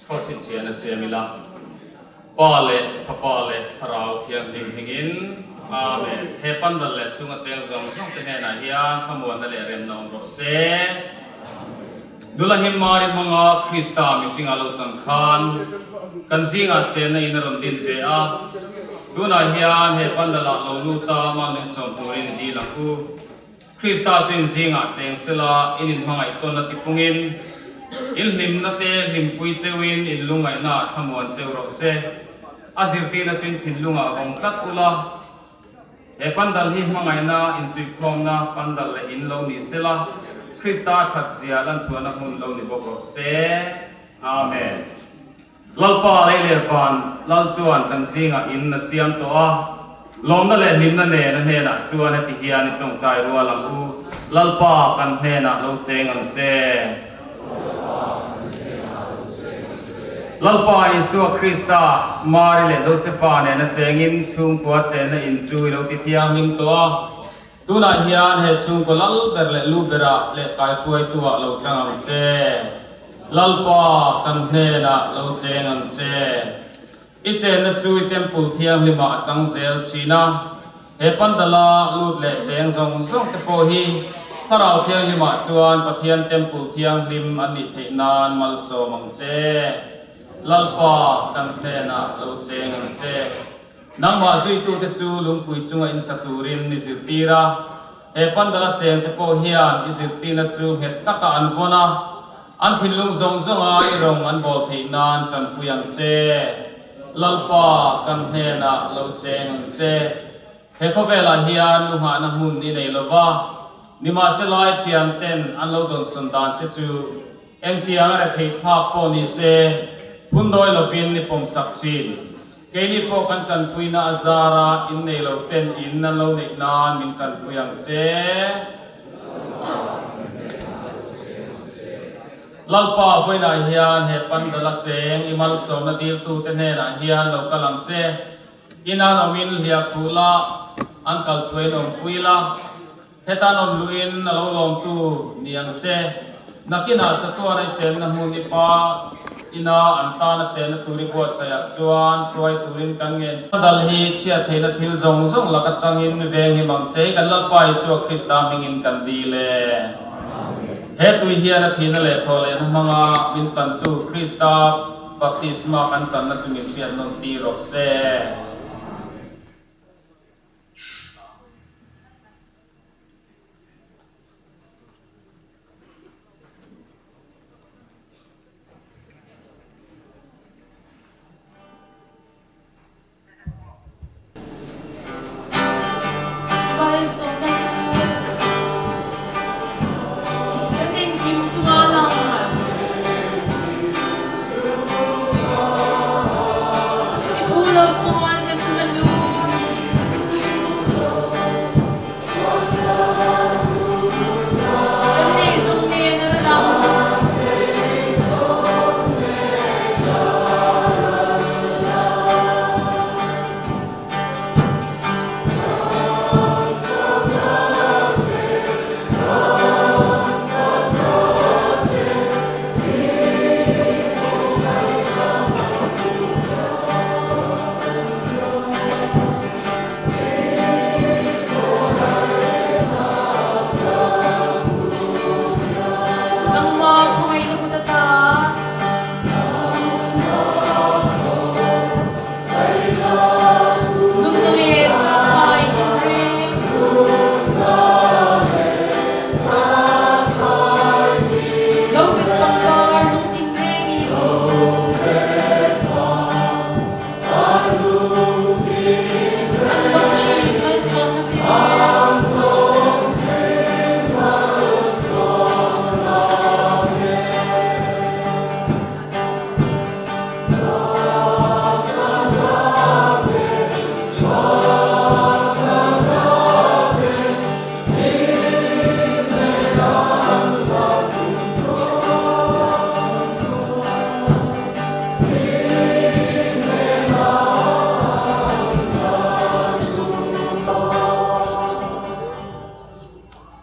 Kraws inchhian a siam ila, Pa leh Fapa leh Thlarau Thianghlim hmingin, Amen. He pandal leh chhunga cheng zawng zawng te hnenah hian thlamuanna leh remna awm rawh se. Nula him Mari hmanga Krista mihringa lo chang khan kan zingah chenna in a rawn din ve a, tunah hian he pandalah lo lut a mal min sawm turin dil ang u. Krista chu in zingah cheng sela, in inhmangaih tawnna tipungin, in hlimna te hlimpui cheuin in lungngaihnaah thlamuan cheu rawh se. A zirtirna chu in thinlungah vawng tlat ula, he pandal hi hmangaihna insuihkhawmna pandal leh in lo ni sela, Krista that zia lanchhuahna hmun lo ni bawk rawh se. Amen. Lalpa lei leh van lal chuan kan zingah in a siam tawh a, lawmna leh hlimna nen a hnenah chuan heti hian i tawngtai rual ang u, Lalpa kan hnenah lo cheng ang che. Lalpa Isua Krista, Mari leh Josefa nena chengin chhungkua chenna in chu i lo ti thianghlim tawh a, tunah hian he chhungkaw lal ber leh lu berah leh kaihruaituah lo chang ang che. Lalpa, kan hnenah lo cheng ang che. I chenna chu i Temple thianghlimah a chang zel thin a. He pandala lut leh cheng zawng zawng te pawh hi Thlarau Thianghlimah chuan Pathian Temple thianghlim an nih theih nan malsawm ang che. Lalpa, kan hnenah lo cheng ang che. Nangmah zuitute chu lungpui chunga insa turin i zirtir a. He pandala chengte pawh hian i zirtirna chu nghet taka an vawn a, an thinlung zawng zawnga i rawng an bawl theih nan tanpui ang che. Lalpa, kan hnenah lo cheng ang che. He khawvelah hian lu nghahna hmun i nei lo va, nimahsela i thianten an lo dawnsawn dan che chu engtiang a retheih thlak pawh ni se, phundawi lovin i pawmsak thin. Keini pawh kan tanpuina a zara in nei lo ten in an lo neih nan min tanpui ang che. Lalpa vawiinah hian he pandal a cheng i malsawmna diltute hnenah hian lo kal ang che. Inan awmin hliah khuh la, an kal chhuahin awmpui la. Heta nawm luhin a lo lawmtu ni ang che. Nakinah chatuan ai chenna hmun i pa ina an tana chenna tur i buatsaihah chuan hruai turin kan ngen che. Dal hi chhiat theihna thil zawng zawng lak atangin veng him ang che. Kan Lalpa Isua Krista hmingin kan dil e. He tui hian a thihna leh thawhlehna hmanga min tantu Krista baptisma kan channa chu min hriat nawn tir rawh se.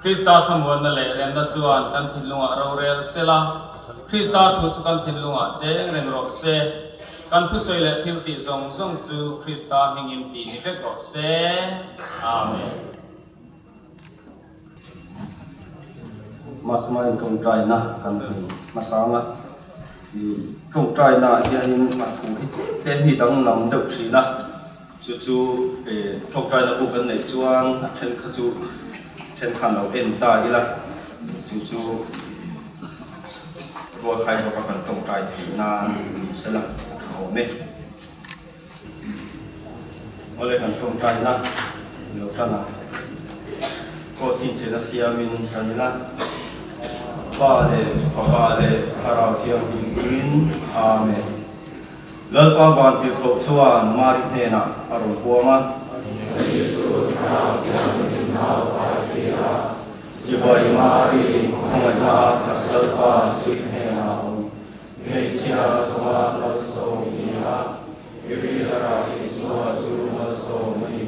Krista thlamuanna leh remna chuan kan thinlungah rorel sela. Krista thu chu kan thinlungah cheng reng rawh se. Kan thusawi leh thil tih zawng zawng chu Krista hmingin tih ni vek rawh se. Amen. Masma in tawngtaina kan hmu hmasang a, ih tawngtaina ah hianin a thu hi tlem tlem hi danglam deuh thin a, chu chu ih tawngtaina bu kan neih chuan a then kha chu then khan lo en ta ila chu chu rual khai zawka kan tawngtai theih nan ni sela a tha awm e. Awle kan tawngtaina lo tan a, Kraws inchhena siamin kan ila, Pa leh Fapa leh Thlarau Thianghlim hmingin, Amen. Lalpa Vantirhkoh chuan Mari hnenah a rawn huam a. Chibai Mari, khawngaihna a khat Lalpa chu i hnenah a awm. Hmeichhia zawnga malsawm i ni a, i rilrah Isua chu malsawm a ni.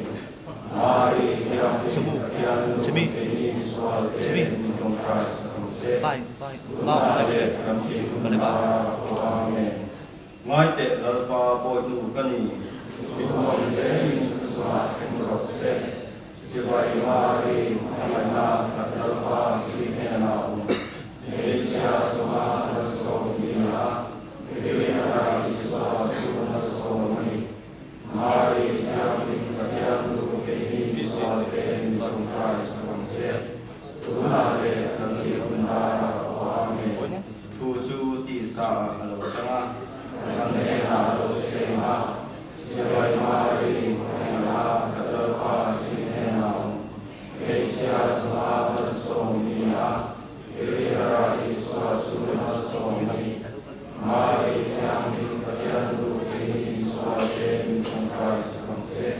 Mari Thianghlim Pathian nu keini sualte min tawngtai sak ang che. Tunah leh kan thih hun ah pawh Amen. Ngaiteh Lalpa Bawihnu ka ni, i thuam zelin ka chungah thleng rawh se. Chibai Mari, hmangaihna khat Lalpa chu i hnenah a awm. Hmeichhia chunga malsawm i ni a, Rinara Isua chu malsawm a ni. Mari, Thianghlim Pathian nu keini misualte min tawngtai sak ang che. Tunah leh kan thih hun darah pawh Amen. Thu chu tisa ah a lo chang a, kan hnenah a lo cheng a. Chibai Mari, hmangaihna khat Lalpa chu i hnenah a awm. Hmeichhia chunga malsawm i ni a, i rilrah Isua chu malsawm a ni. Mari Thianghlim Pathian nu keini Isua te min tawngtai sak ang che.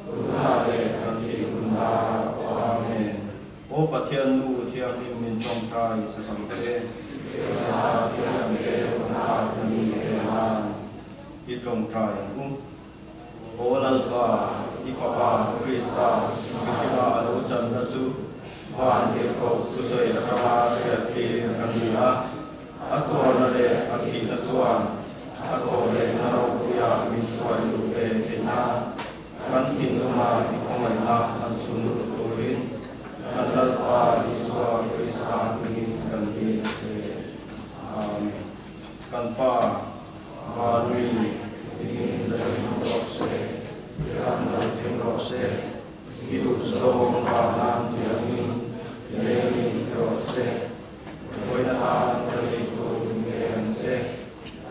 Tunah leh kan thih hun darah pawh Amen. Aw Pathian nu Thianghlim min tawngtai sak ang che. Isua Thianghlim te hunah ka ni ve nan. I tawngtai ang u. Aw Lalpa, i Fapa Krista mihringa a lo channa chu van tirhkoh thusawi atanga hriattir a ni a. A tuarna leh a thihna chuan a thawh lehna ropuia min hruai luh ve theih nan kan thinlunga i khawngaihna han chhun lut turin kan Lalpa Isua Krista hmingin kan dil a che. Amen. Kan Pa. Vanmi i dahin rawh se, i ram lo thleng rawh se, i duh zawng vanan tiangin lengin rawh se, vawiina tan ka nei tur min pe ang che,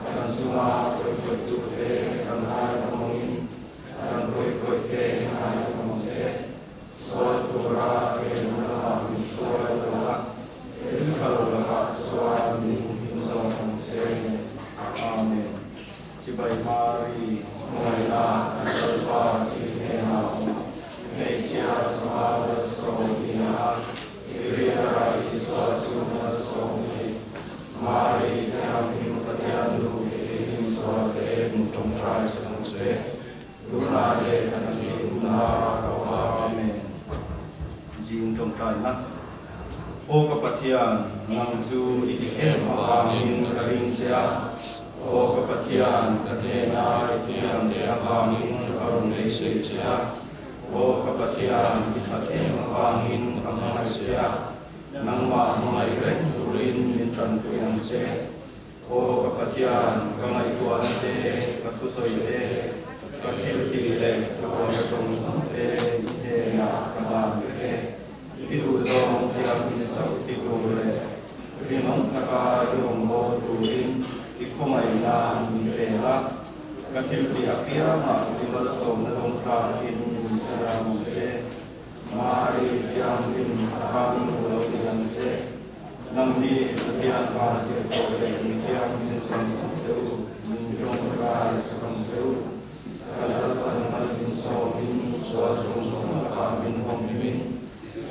kan chunga kawihkawihtute kan ngai awmawngin kan kawihkawihte ngai awm ang che, sual tura thenna lamah min hruai lo a. Thil tha lo lakah chuan min him zawk ang che. Amen. Chibai Mari, hmangaihna kan Lalpa chi hnenah awm. Hmeichhia chunga malsawm i ni a, i rilrah Isua chu malsawm i ni. Mari, Thianghlim Pathian nu i him zual te min tawngtai sak ang che. Tunah leh kan thih hunah ka Amen. Zing tawngtaina. Aw ka Pathian, nang chu i dik em avangin ka ring che a. Aw ka Pathian, ka hnena i thiam te avangin ka rawn beisei che a. Aw ka Pathian, i that em avangin ka hmangaih che a. Nangmah hmangaih reng turin min tanpui ang che. Aw ka Pathian, ka ngaihtuahna te, ka thusawi te, ka thiltih leh ka buaina zawng zawng te i hnenah ka dan vek e. I duhzawng thianghlim chauh ti tur leh rinawm taka i rawn bawl turin i khawngaihna min pe la. Ka thiltih apiangah i malsawmna dawng tlakin min siam ang che. Mari Thianghlim khan u lo ti ang che. Nangni Pathian van tirhkoh leh mi thianghlim zawng zawng te u, min tawngtai sak ang che u. Ka Lalpan mal min sawmin sual zawng zawng lakah min hawmhimin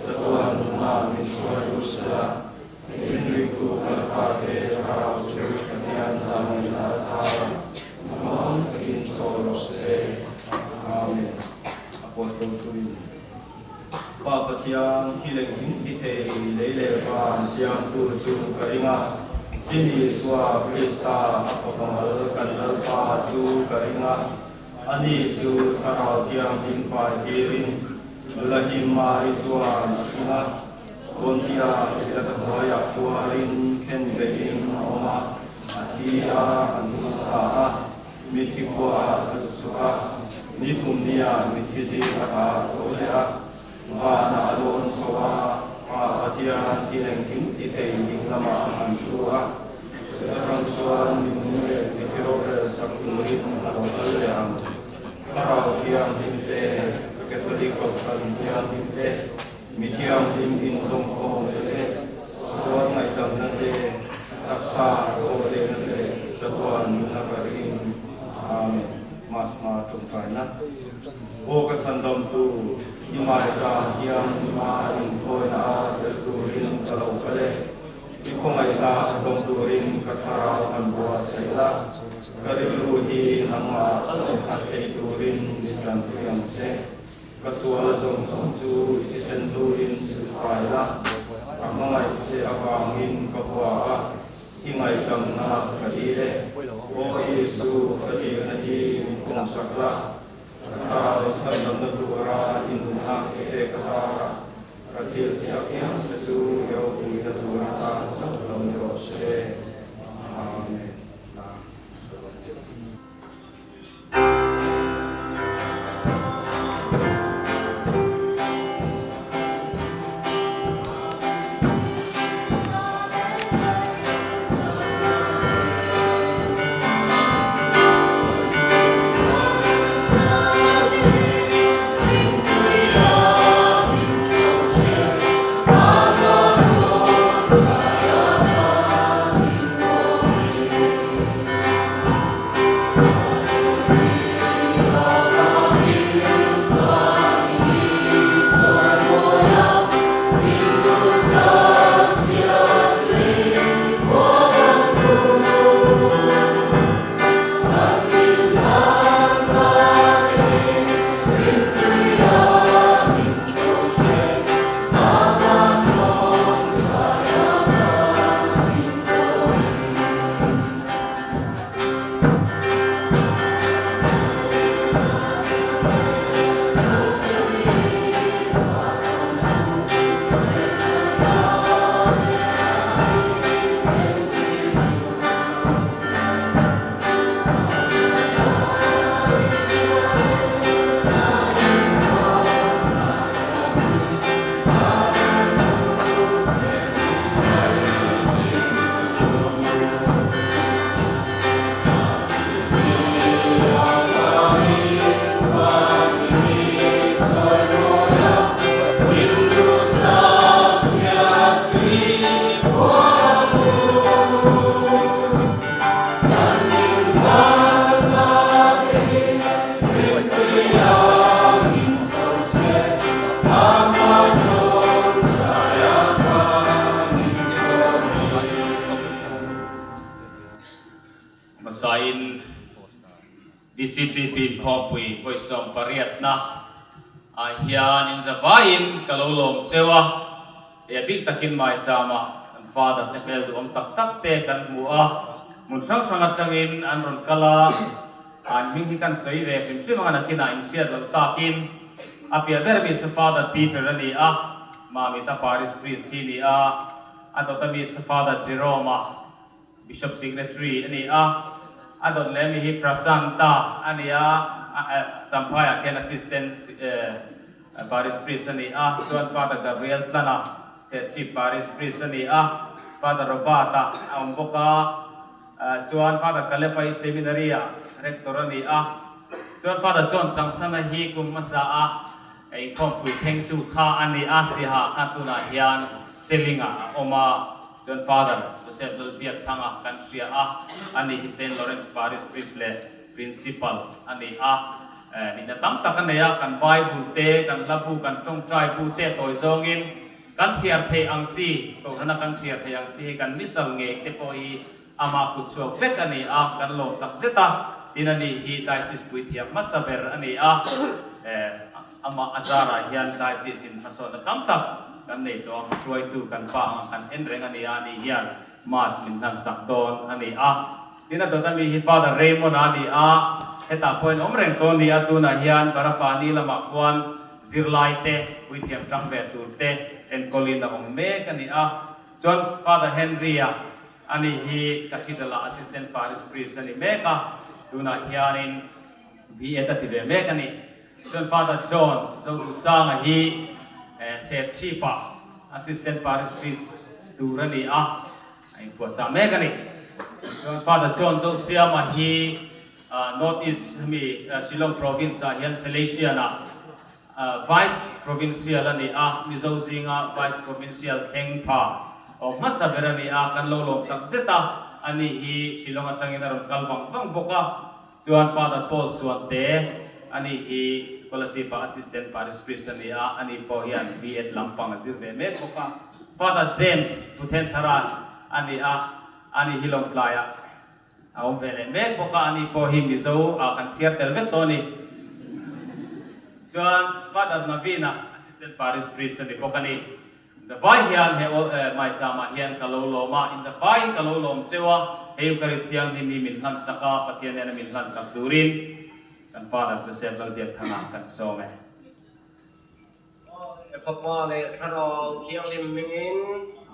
chatuan nunah min hruai lut sela, min ringtu kalpa te thlarau chu Pathian zahngaihna a zar a, hmang takin chaw rawh se. Amen. Apostol Turin. Pa Pathian thil engkim ti thei lei leh van siamtu chu ka ring a. Tin Isua Krista a fapa mal kan Lalpa chu ka ring a, ani chu Thlarau Thianghlim pai tirin nula him Mari chuan a hring a, Pontia Pilata hnuaiah tuarin khen beihin a awm a, a thi a, an hmu ta a, mitthi khuaah a zuk chuk a, ni thum niah mitthi zing a ta a tho leh a. Vanah a lawn chho a, Pa Pathian thil engkim ti thei ding lamah a han thu a, chuta tang chuan minung leh mithi rorel sak turin a lo kal leh ang. Thlarau Thianghlim te, Catholic Kohhran Thianghlim te, mi thianghlim inzawmkhawm te leh sual ngaihdamna te, taksa thaw lehna te leh chatuan nuna ka ring. Amen. Mas hma tawngtaina. Aw ka chhandamtu, i maicham hian i ma inthawina a tel turin ka lo kal e. I khawngaihna dawng turin ka thlarau han buatsaih la, ka rilru hi nangmah sawmkhat thei turin min tanpui ang che. Ka sual zawng zawng chu i thisen hluin zut fai la, ka hmangaih che avangin ka hua a. I ngaihdamna ka dil e. Aw Isu, ka dilna hi min pawmsak la, ka thlarau chhandamna tura i nunna i pek azara ka thil ti apiang te chu i ropuina tur atan chauh lo ni rawh se. Amen. Hmasain DCTP inkhawmpui vawi sawmpariatna ah hian inzavaiin ka lo lawm cheu a, he bik takin Maichama kan father te hmel duhawm tak tak te kan hmu a, hmun hrang hrang atangin an rawn kal a, an hming hi kan sawi ve hrim hrim ang a, nakinah inhriat loh takin a piah ber mi sa Father Peter a ni a, Mamita Parish Priest hi ni a, a dawta mi sa Father Jerome-a. Bishop Secretary a ni a, a dawt leh mi hi Prasanta a ni a, Champhaiah khian Assistant Parish Priest a ni a, chuan Father Gabriel Tlana, Serchhip Parish Priest a ni a, Father Robert-a a awm bawk a, chuan Father Caleb-a hi Seminary-a Rector a ni a, chuan Father John Changsana hi kum hmasa a inkhawmpui thlengtu kha a ni a, Siaha kha tunah hian Seling-ah a awm a. Chuan Father Joseph Lalbiakthanga kan hria a, ani hi Saint Lawrence Parish Priest leh Principal a ni a. Nihna tam tak a nei a, kan Bible te, kan hla bu, kan tawngtai bu te tawi zawngin kan chhiar theih ang chi, Kohhrana kan chhiar theih ang chi hi kan missal ngei te pawh hi amah kut chhuak vek a ni a, kan lawm tak zet a. Tin ani hi Diocese puithiam hmasa ber a ni a. Amah a zarah hian diocese in hmasawnna tam tak kan nei tawh a, hruaitu kan pa ang kan en reng a ni a, ani hian Mass min hlan sak dawn a ni a. Tin a dawt ami hi Father Raymond a ni a, hetah pawhin awm reng tawh a ni a, tunah hian Barapani lamah khuan zirlai te, puithiam tang ve tur te enkawlin a awm mek a ni a. Chuan Father Henry-a a ni hi Cathedral-ah Assistant Parish Priest a ni mek a, tunah hianin B.Ed a ti ve mek a ni. Chuan Father John Zodusanga hi Serchhip-ah Assistant Parish Priest tur a ni a, a inpuahchah mek a ni. Chuan Father John Zosiama hi North East hemi Shillong Province-ah hian Salesian-ah Vice Provincial a ni a, Mizo zinga Vice Provincial thleng pha awm hmasa ber a ni a, kan lo lawm tak zet a, ani hi Shillong atangin a rawn kal vang vang bawk a. Chuan Father Paul Suante, ani hi Kolasib-ah Assistant Parish Priest a ni a, ani pawh hian B.Ed lampang a zir ve mek bawk a. Father James Puthenthara a ni a, ani hi Lawngtlaiah a awm ve leh mek bawk a, ani pawh hi Mizo ah kan chhiar tel vek tawh a ni. Chuan Father Naveen-a Assistant Parish Priest a ni bawk a ni. Inzavai hian he maicham-ah hian ka lo lawm a, inzavaiin ka lo lawm cheu a, he Eucharist thianghlim hi min hlansak a, Pathian nena min hlansak turin kan Father Joseph Lalbiakthanga kan sawm e. Pa leh Fapa leh Thlarau Thianghlim hmingin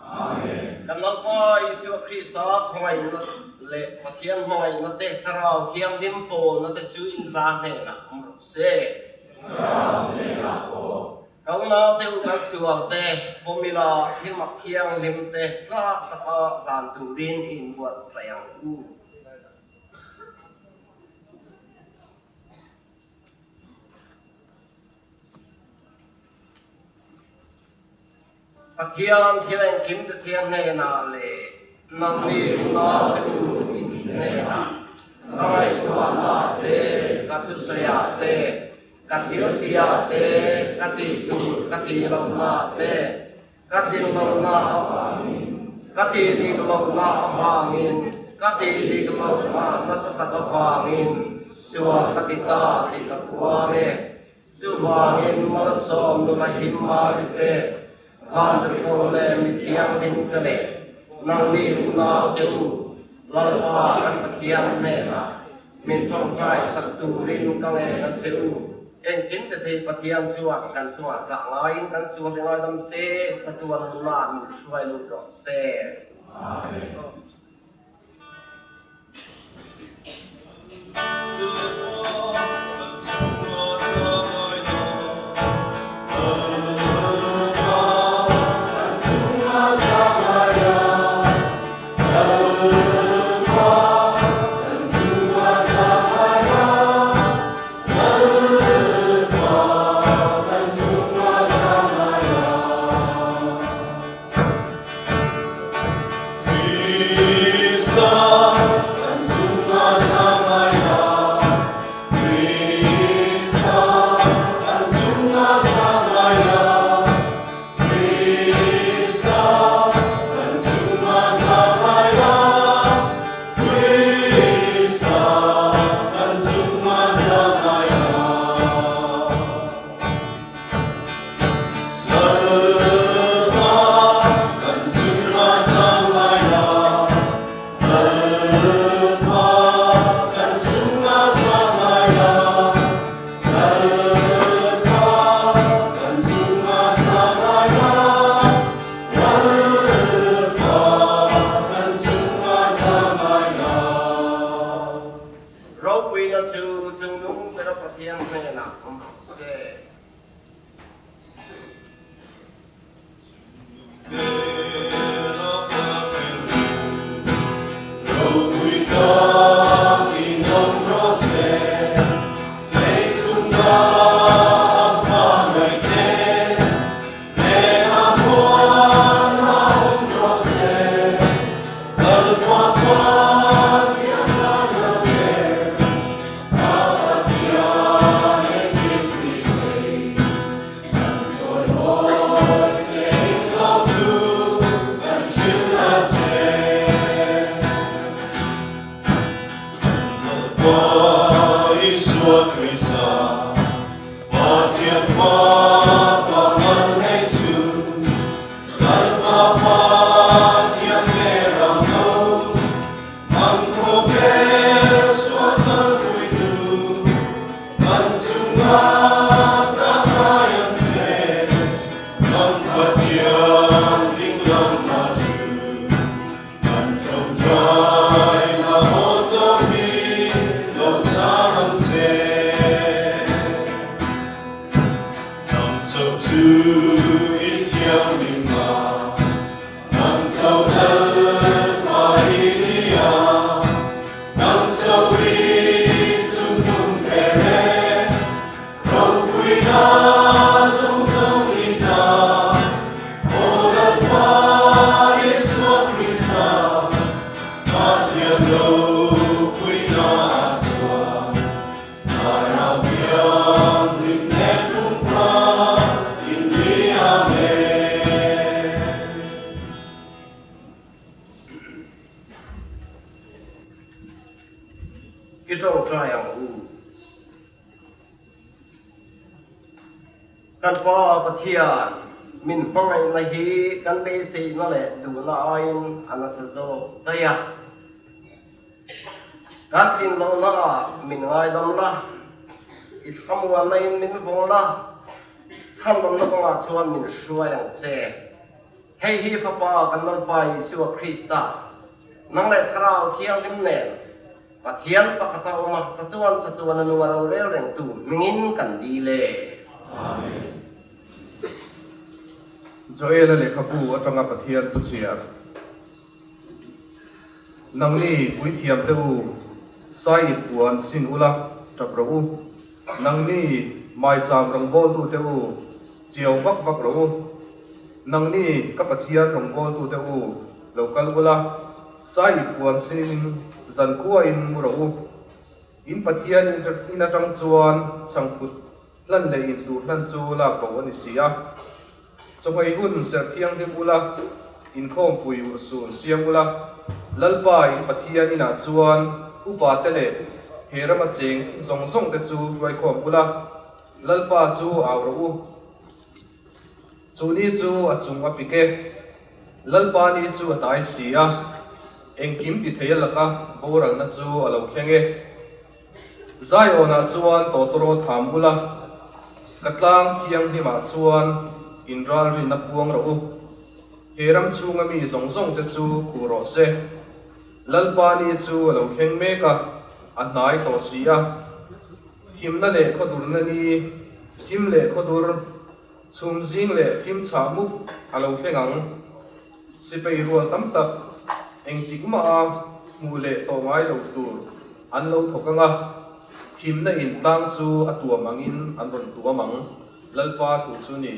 Amen. Kan Lalpa Isua Krista khawngaihna leh Pathian hmangaihna te Thlarau Thianghlim pawlna te chu inza hnenah awm rawh se. Thlarau hnenah pawh. Ka unaute u kan sualte pawmila thil mak thianghlim te tlak taka hlan turin i inbuatsaih ang u. Pathian thil engkim te thiang hnenah leh nangni unaute u in hnenah ka ngaihtuahna te, ka thusawiah te, Ka thiltiah te, ka tih tur ka tih lohna te, ka tlin lohna avangin, ka tih dik lohna avangin, ka tih dik lohna nasa tak avangin sual ka ti ta tih ka puang e. Chuvangin malsawm nula him Mari te, Vantirhkoh leh mi thianghlim te leh nangni unaute u, Lalpa kan Pathian hnenah Min tawngtai sak turin ka ngen a che u. Engkim te thei Pathian chuan kan chungah zah ngaiin kan sual te ngaidam se, chatuan nunah min hruai lut rawh se. Amen. I ṭawngṭai ang u. Kan Pa Pathian, min hmangaihna hi kan beiseina leh duhna aiin a nasa zawk daih a. Kan tlin lohnaah min ngaidam la, i thlamuanna in min vawng la, chhandamna kawngah chuan min hruai ang che. Hei hi Fapa kan Lalpa Isua Krista, nang leh Thlarau Thianghlim nen Pathian pakhata awm a, chatuan chatuan a nunga rorel rengtu hmingin kan dil e. Amen. Joela lehkhabu atanga Pathian thuchhiar. Nangni puithiam te u, sai ip puan sin ula tap rawh u. Nangni maicham rawngbawltu te u, chiau vak vak rawh u. Nangni ka Pathian rawngbawltu te u, lo kal ula, sai ip puan sinin zankhuain mu rawh u. In Pathian in atang chuan chhangphut hlan leh intur hlan chu lak bo a ni si a. Chawhmei hun serh thianghlim ula, inkhawmpui urhsun siam ula, Lalpa in Pathian inah chuan upa te leh he rama cheng zawng zawng te chu hruaikhawm ula, Lalpa chu au rawh u. Chu ni chu a chung a pik e, Lalpa ni chu a tai si a, engkim ti thei a laka boralna chu a lo thleng e. Zion-ah chuan tawtawraw tham ula, ka tlang thianghlimah chuan in ralrinna puang rawh u. He ram chhunga mi zawng zawng te chu khuh rawh se. Lalpa ni chu a lo thleng mek a, a hnai tawh si a. Thimna leh khawdurna ni, thim leh khawdur, chhum zing leh thim chhah mup a lo thleng ang. Sipai rual tam tak engtik maha hmuh leh tawh ngai lo tur an lo thawk ang a, thimna in tlang chu a tuam angin an rawn tuam ang, Lalpa thu chu ni.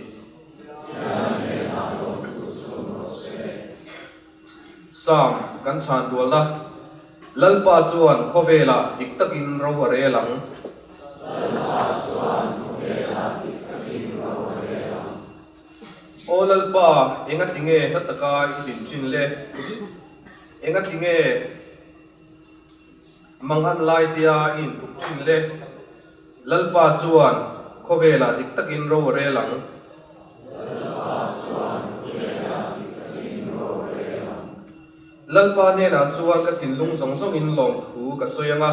Sam kan chhan dual a, Lalpa chuan khawvelah dik takin ro a rel ang. Aw Lalpa, enga tinge hla taka i din thin le? Enga tinge mangan lai tia i intup thin le? Lalpa chuan khawvelah dik takin ro a rel ang. Lalpa chuan khawvelah dik takin ro a rel ang. Lalpa hnenah chuan ka thinlung zawng zawngin lawmthu ka sawi ang a,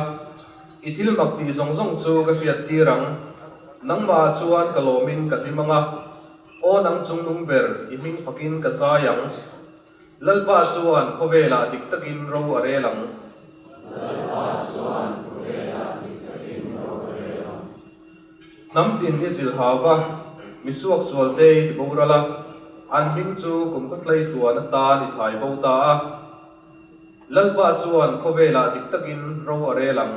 i thil mak tih zawng zawng chu ka hriat tir ang. Nangmahah chuan ka lawmin ka hlim ang a, aw nang chungnung ber i hming fakin ka zai ang. Lalpa chuan khawvelah dik takin ro a rel ang. Lalpa chuan khawvelah dik takin ro a rel ang. Hnam tin i zilh hau va, mi suaksual te i ti boral a, an hming chu kum khawtlai tluan atan i thai bo ta a. Lalpa chuan khawvelah dik takin ro a rel ang.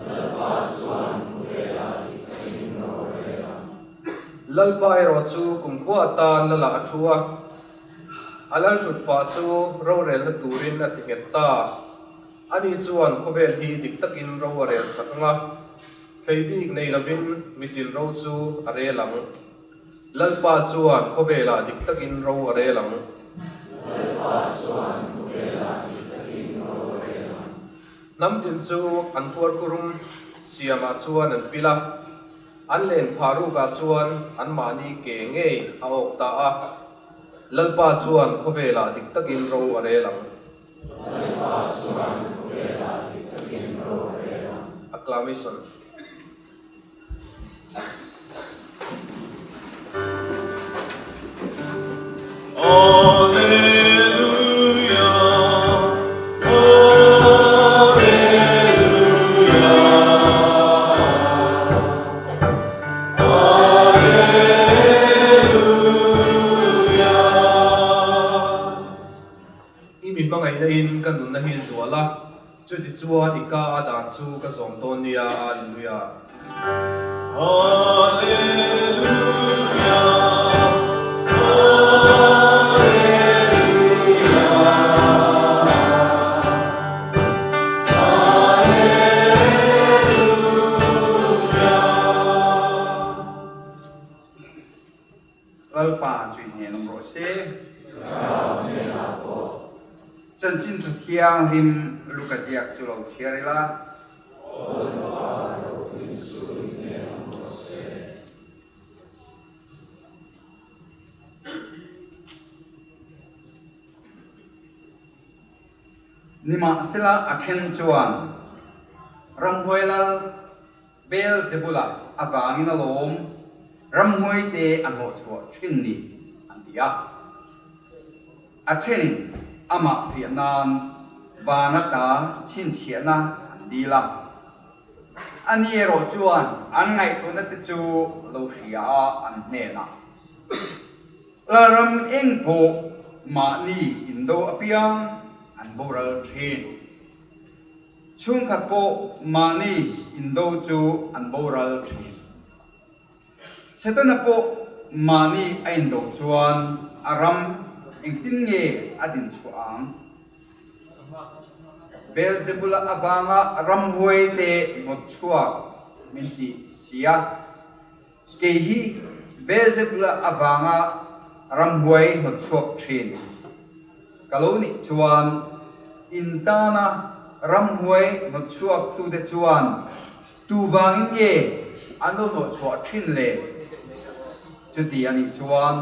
Lalpa chuan khawvelah dik takin ro a rel ang. Lalpa erawh chu kum khua atan lalah a thu a, a lalthut pah chu rorelna turin a ti nghet ta. Ani chuan khawvel hi dik takin ro a rel sak ang a, thlei bik nei lovin mitin ro chu a rel ang. Lalpa chuan khawvelah dik takin ro a rel ang. Lalpa chuan khawvelah dik takin ro a rel ang. Hnam tin chu an khuarkhurum siamah chuan an pil a, an len phah rukah chuan anmahni ke ngei a awk ta a. Lalpa chuan khawvelah dik takin ro a rel ang. Lalpa chuan khawvelah dik takin ro a rel ang. Acclamation. Alleluia, Alleluia. Alleluia. I mi hmangaihna in ka nunna hi zual a, chuti chuan i ka a dan chu ka zawm dawn nia, Alleluia. Alleluia, Alleluia, Alleluia. Lalpa chu i hnen awm rawh se. Thlarau hnenah pawh. Chanchin Thu Thianghlim Luka ziak chu lo chhiar ila. Lalpa ropuiin chu in nen awm rawh se. Nimahsela a then chuan ramhuai lal Beelzebula avangin alawm ramhuai te a hnawhchhuah thin ni an ti a. A thenin amah fiah nan van ata chhinchhiahna an dil a. Ani erawh chuan an ngaihtuahna te chu lo hria a an hnenah, Lalram eng pawh mahni indo apiang an boral thin. Chhungkhat pawh mahni indo chu an boral thin. Setana pawh mahni a indo chuan a ram engtin nge a din chhuah ang? Beelzebula avanga ramhuai te ngawt chhuak min ti si a, kei hi Beelzebula avanga ramhuai ngawt chhuak thin ka lo nih chuan in tana ramhuai ngawt chhuak tute chuan Tu vangin nge an lo hnawhchhuah thin le? Chuti a nih chuan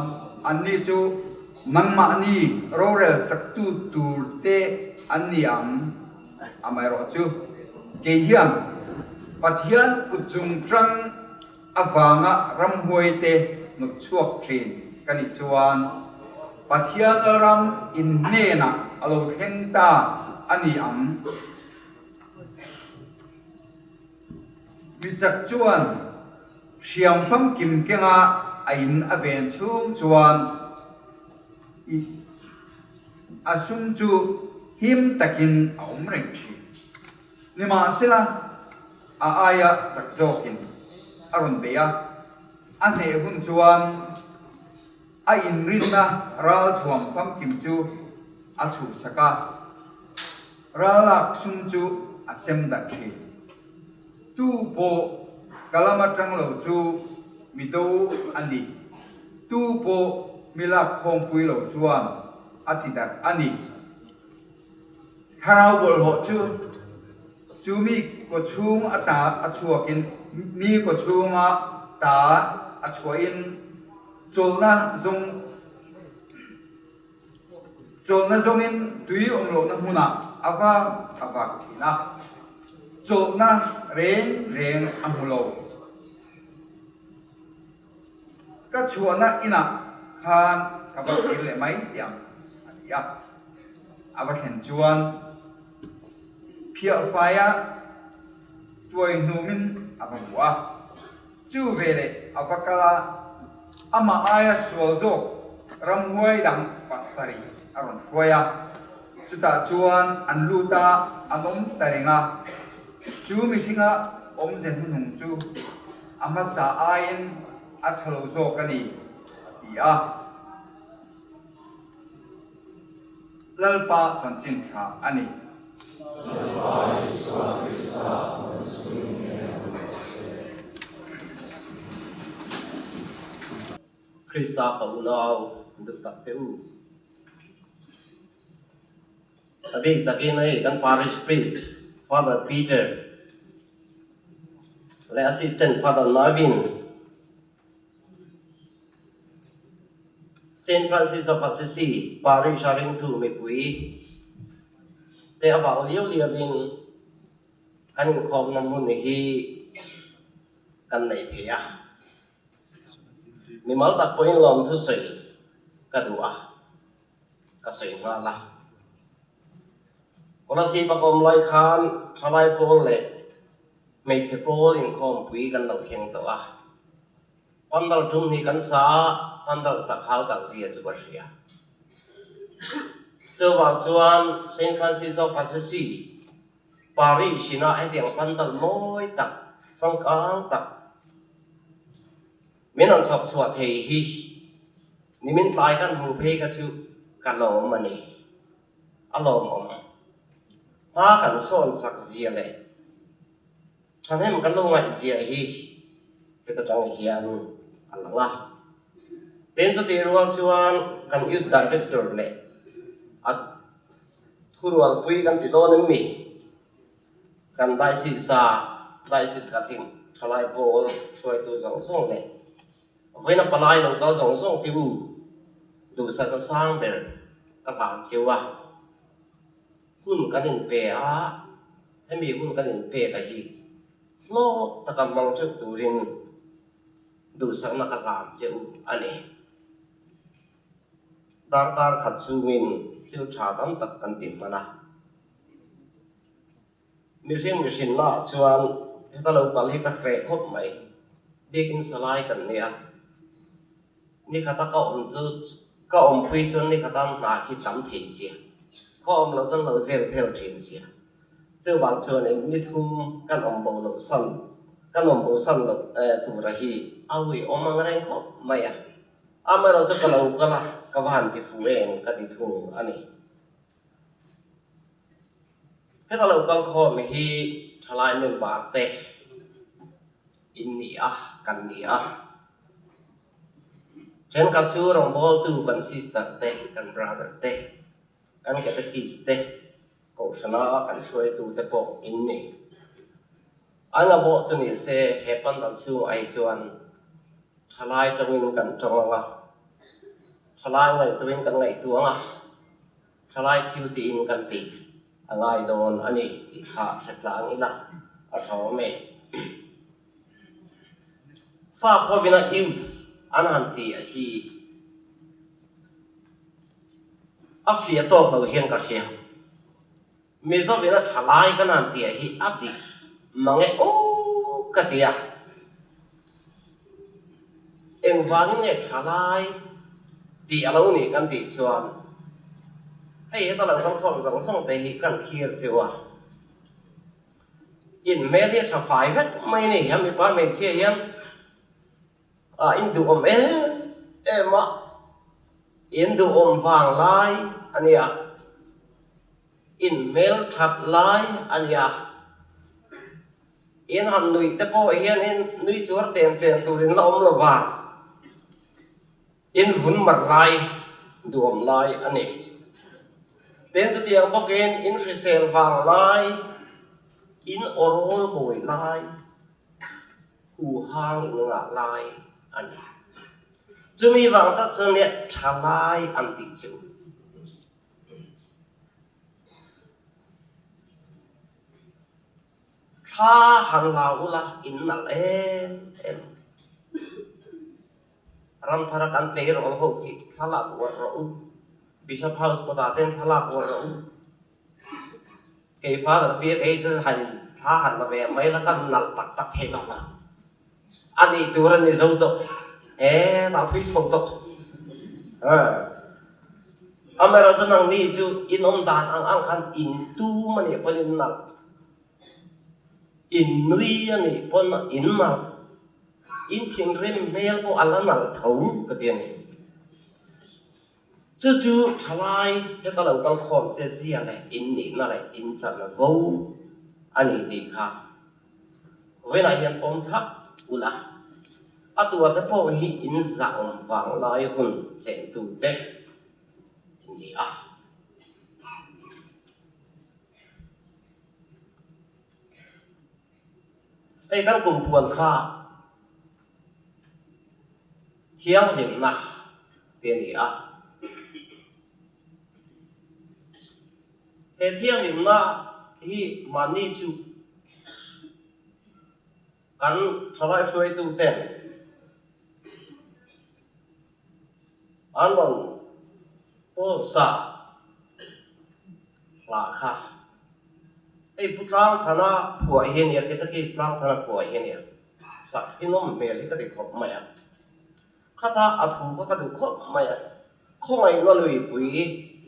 anni chu nangmahni rorel saktu tur te an ni ang. Amaherawhchu, kei hian Pathian kut chung tang avanga ramhuai te hnawtchhuak thin ka nih chuan Pathian ram in hnenah a lo thleng ta a ni ang. Mi chak chuan hriam famkim kenga a in a ven chhung chuan i a sum chu him takin a awm reng thin. Nimahsela, a aia chak zawkin a rawn bei a, a hneh hun chuan a inrinna ralthuam famkim chu a chhuhsak a. Ralak sum chu a sem darh thin. Tu pawh ka lam atang lo chu mi do a ni. Tu pawh mi lak khawmpui lo chuan a ti darh a ni. Thlarau bawlhhlawh chu chu mi kawchhung a ta a chhuakin mi kawchhunga ta a chhuahin chawlhna zawng Chawlhna zawngin tui awm lohna hmunah a vak a vak thin a, chawlhna reng reng a hmu lo. Ka chhuahna inah khan ka va kir leh mai tih ang, a ti a. A va thlen chuan phiahfaia tuai hnumin a va hmu a. Chu veleh a va kal a, amah aia sual zawk ramhuai dang pasarih a rawn hruai a. Chutah chuan an lut a, an awm ta reng a. Chu mihringa awmze hnuhnung chu a hmasa aiin a tha lo zawk a ni, a ti a. Lalpa chanchin tha a ni. Lalpa Isua Krista rawn sawi nge ang rawh se. Krista ka unau duh tak te u. A bik takin hei kan parish priest Father Peter leh assistant Father Navin, Saint Francis of Assisi Parish a ringtu mipui te avang liau liauin kan inkhawmna hmun hi kan nei thei a. Mimal tak pawhin lawmthu sawi ka duh a, ka sawi nghal a. Kolasib a kawm lai khan thalai pawl leh hmeichhe pawl inkhawmpui kan lo thleng tawh a. Pandal tum hi kan sa a, pandal sak hau tak zia chu ka hria. Chuvang chuan Saint Francis of Assisi, Parish inah hetiang pandal mawi tak, changkang tak min rawn chhawp chhuah thei hi nimin tlai kan hmuh phei kha chu ka lawm a ni. A lawmawm. Hma kan sawn chak zia leh Thahnem kan lo ngaihzia hi heta tang hian a lang a. Tin chutih rual chuan kan Youth Director leh a thurualpui kan ti dawn em mi? Kan Diocese-a Diocese Catholic Thalai Pawl hruaitu zawng zawng leh vawiina palai lo kal zawng zawng te u duhsakna sang ber ka hlan cheu a. Hun kan inpe a, hemi hun kan inpek a hi hlawk taka hmang teuh turin duhsakna ka hlan cheu a ni. Darkar khat chungin thil tha tam tak kan ti hman a. Mihring mihrinna ah chuan heta lo kal hi ka hreh khawp mai. Biakin salai kan nia. Nikhata ka awm chu ka awmpui chuan nikhata hna khi tam thei sia. Ka awm loh chuan lo zel phel thin sia. Chuvang chuanin ni thum kan awm bo loh san kan awm bo san loh tura hi a ui awm ang reng khawp mai a. Amaherawhchu ka lo kal a, ka va han ti fu em ka ti thung a ni. Heta lo kal khawm hi thalai member te in ni a, kan ni a. Thenkhat chu rawngbawltu kan sister te, kan brother te, kan catechist te, kohhrana kan hruaitu te pawh in ni. An a bawh chu ni se he pandal chhungah hi chuan thalai tawngin kan tawng ang a, thalai ngaihtuahin kan ngaihtuah ang a, thalai thil tiin kan tih a ngai dawn a ni tih kha hre tlang ila a tha awm e. Sap hovina youth an han tih hi a fiah tawk lo hian ka hria. Mizovin a tha lai kan han tih hi a dik mang e aw ka ti a. Engvangin nge tha lai tih a lo nih kan tih chuan hei heta lo kan khawm zawng zawng te hi kan thlir cheu a. In hmel hi a tha fai vek mai a ni a mipa hmeichhia hian a induhawm em em a, induhawm vang lai a nia. In hmel that lai a nia. In han nuih te pawh hianin nui chuar ten ten turin la awm lo va, in vun mar lai duhawm lai a ni. Tin chutiang bawkin in hrisel vang lai, in awrawl bawi lai, huhang in ngah lai a ni. Chumi vang tak chuan nia tha lai an tih chu. Thla han la ula in nalh em em. Ramthara kan tleirawl ho khi thla lak uar rawh u. Bishop House kawtah ten thla lak uar rawh u. Kei Father Biak ei chu han thla han la ve mai la kan nalh tak tak thei lo ang. A nih tur a ni zo tawh e tah thui chho tawh. Amaherawhchu nangni chu in awm dan ang ang khan in tum a nih pawn in nalh, in nui a nih pawn in nalh, in thinrim hmel pawh a la nalh tho ka ti a ni. Chu chu thalai heta lo kal khawm te zia leh in nihna leh in chan vo a ni tih kha vawiinah hian pawm thlap ula, a tua te pawh hi in zahawm vang lai hun chentu te in ni a. Hei kan kumpuan kha thianghlimna te a ni a. He thianghlimna hi mahni chu kan thalai hruaitu ten an rawn pawlsa hla kha hei Pu Tlangthana phuah hi a nia, Catechist Tlangthana phuah hi a nia, sak hi nawm hmel hi ka ti khawp mai a. Khata a thu kha ka duh khawp mai a, khawngaihna luipui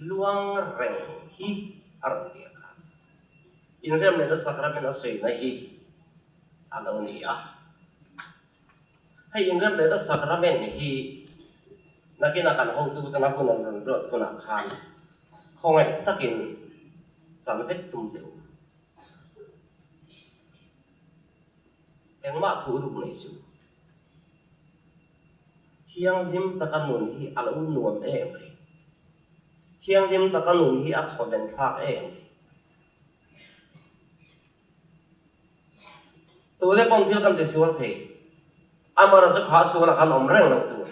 luang reng hi a rawn ti a kha. Inrem lehna sakramen a sawina hi a lo ni a. Hei inrem lehna sakramen hi nakinah kan hotutena hun an rawn ruat hunah khan khawngaih takin chan vek tum teh u. Engmah thu ruk nei suh. Thianghlim taka nun hi a lo nuam em mai. Thianghlim taka nun hi a thawven thlak em mai. Tute pawn thil kan tisual thei. Amaherawhchu chu kha sualah khan awm reng loh tur.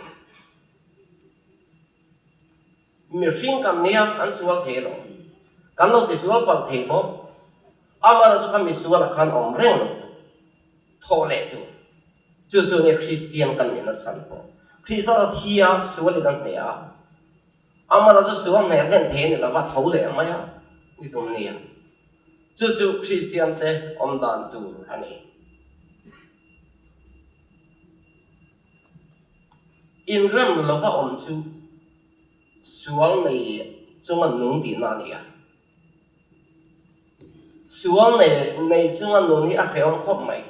Mihring kan nia kan sual thei lo. Kan lo tisual palh thei bawk. Amaherawhchu kha misualah khan awm reng loh tur. Thawh leh tur. Chu chu nia Kristian kan nih nachhan pawh. Krista ro thi a, sual in a hneh a. Amaherawhchu sual hneh hlen thei a ni lova, tho leh mai a ni thum nia. Chu chu Kristian te awm dan tur a ni. Inrem lova awm chu sual nei chunga nung tihna a ni a. Sual nei nei chunga nun hi a hrehawm khawp mai.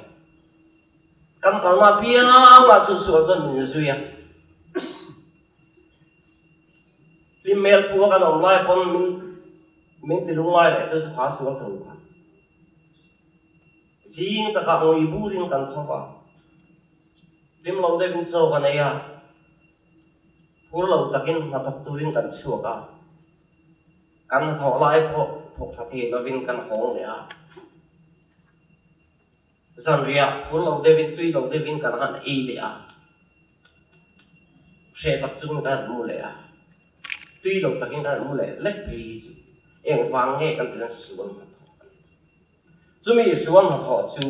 Kan kalna apiangah chu sual chuan min zui a. Hlim hmel pua kan awm lai pawn min min ti lungngai leh tu chu kha sual tho kha. Zing takah ngui burin kan tho va, hlim lo deuhin chaw kan ei a, phur lo takin hnathawk turin kan chhuak a, kan hnathawh lai pawh thawk tha thei lovin kan hawng leh a. Zanriah phur lo deuhin tui lo deuhin kan han ei leh a, hreh tak chungin kan han mu leh a, tui lo takin kan han mu leh lek phei hi chu engvang nge kan ti chuan sual hnathawh a ni. Chumi sual hnathawh chu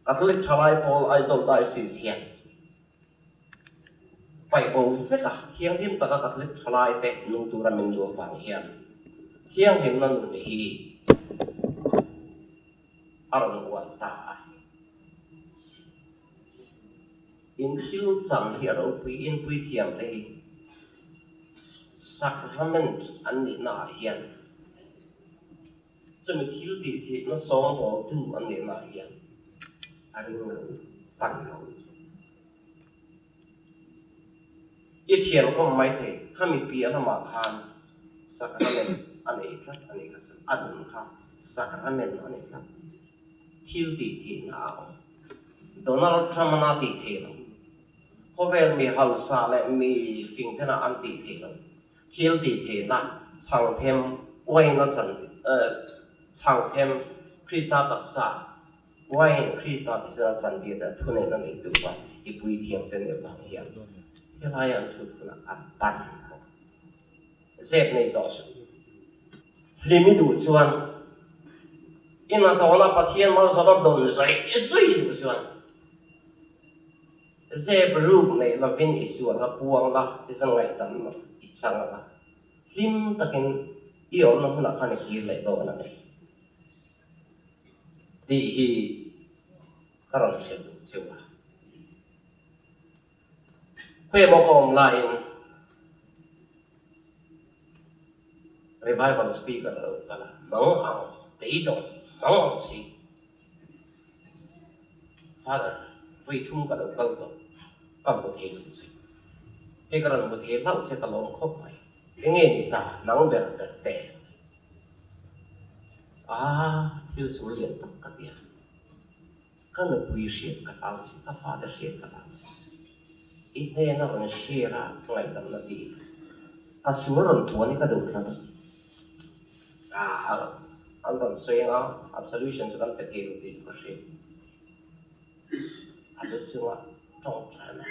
Catholic Thalai Pawl Aizawl Diocese hian paih bo vek a, thianghlim taka Catholic Thalai te nung tura min duh avang hian thianghlimna nun hi a rawn uan ta a. In thil chang hi a ropui inpui thiam te hi Sacrament an nihna ah hian Chumi thil tih theihna sawngbawltu an nih mah hian a ring lo, pan lo. I thian khawm mai thei, khami piah lamah khan sacrament a nei tlat a nih kha chuan a nun kha sacrament a ni tlat. Thil tih theihna a awm. Donald Trump-a tih theih lo. Khawvel mi hausa leh mi fing tena an tih theih lo. Thil tih theihna chhangthem uaina chan chhangthem Krista taksa uain Krista tisena chantir te thuneihna nei tu pa i puithiam te nih vang hian helai an thut hunah an pan bawk. Zep nei tawh suh. Hlim i duh chuan i hnathawhna Pathian malsawmna dawn zawih zawih i duh chuan Zep ruk neih lovin i sual a puang la ti chuan ngaihdam i chang a, hlim takin i awmna hmunah khan i kir leh dawn a ni tih hi ka rawn hrilh duh cheu a. Khawimaw ka awm laiin revival speaker a lo kal a, mang ang beidawng mang ang si. Father, vawi thum ka lo kal tawh, ka hmu thei lo che. Hei ka rawn hmu thei hlauh che ka lawm khawp mai. Enge ni ta, nang ber ber te. Ah, thil sul lian tak ka ti a. Ka nupui hriat ka hlau che, ka fate hriat ka hlau che. I hnena rawn share a ngaihdamna tih ka sul rawn puan hi ka duh tlat a. Ah, an rawn sawi anga absolution chu kan pe thei lo tih chu ka hria. A lu chunga tawngtaina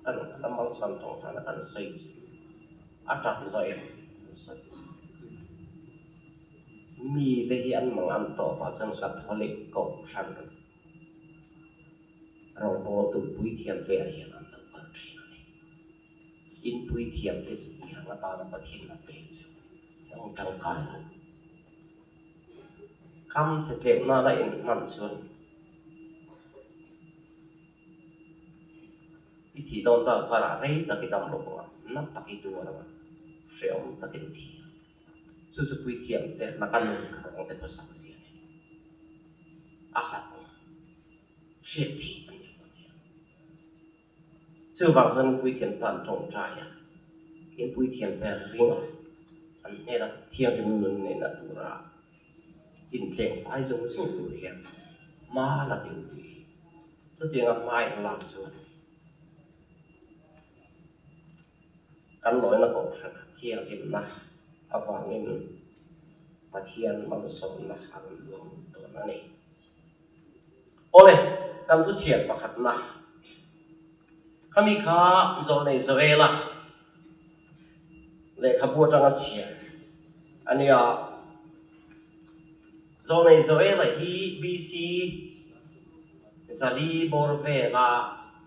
kan lamang chuan tawngtaina kan sawi chu a tap zawih an sawi. Mi te hi an mang an tawp ah chuan Catholic Kohhran rawngbawltu puithiamte ah hian an lo kal thin a ni. Inpui thiamte chu tihang atana Pathian a pek chu eng tangkai lo. Kam che tleuh nana inhman chuan i thih dawn tak karah rei tak i dam lo ang a, na tak i tuar ang a, hrehawm takin i thi ang. Chu chu puithiamte laka nun rawng te khawsak zia a ni. A hlat awm. Hriat thih a ni ang a nia. Chuvang chuan Puithiam tan tawngtai a, in Puithiamte ring a, an hnena thianghlim nun neihna tura intleng fai zung zung tur hian hma la deuh tih hi chutianga hma in lak chuan kan lawina kohhran thianghlimna avangin Pathian malsawmna a rawn luang dawn a ni. Awle, kan thu chhiat pakhatna khami kha Zawlnei Joela lehkhabu atanga chhiat a nia. Zawlnei Joela hi BC zali bawr vela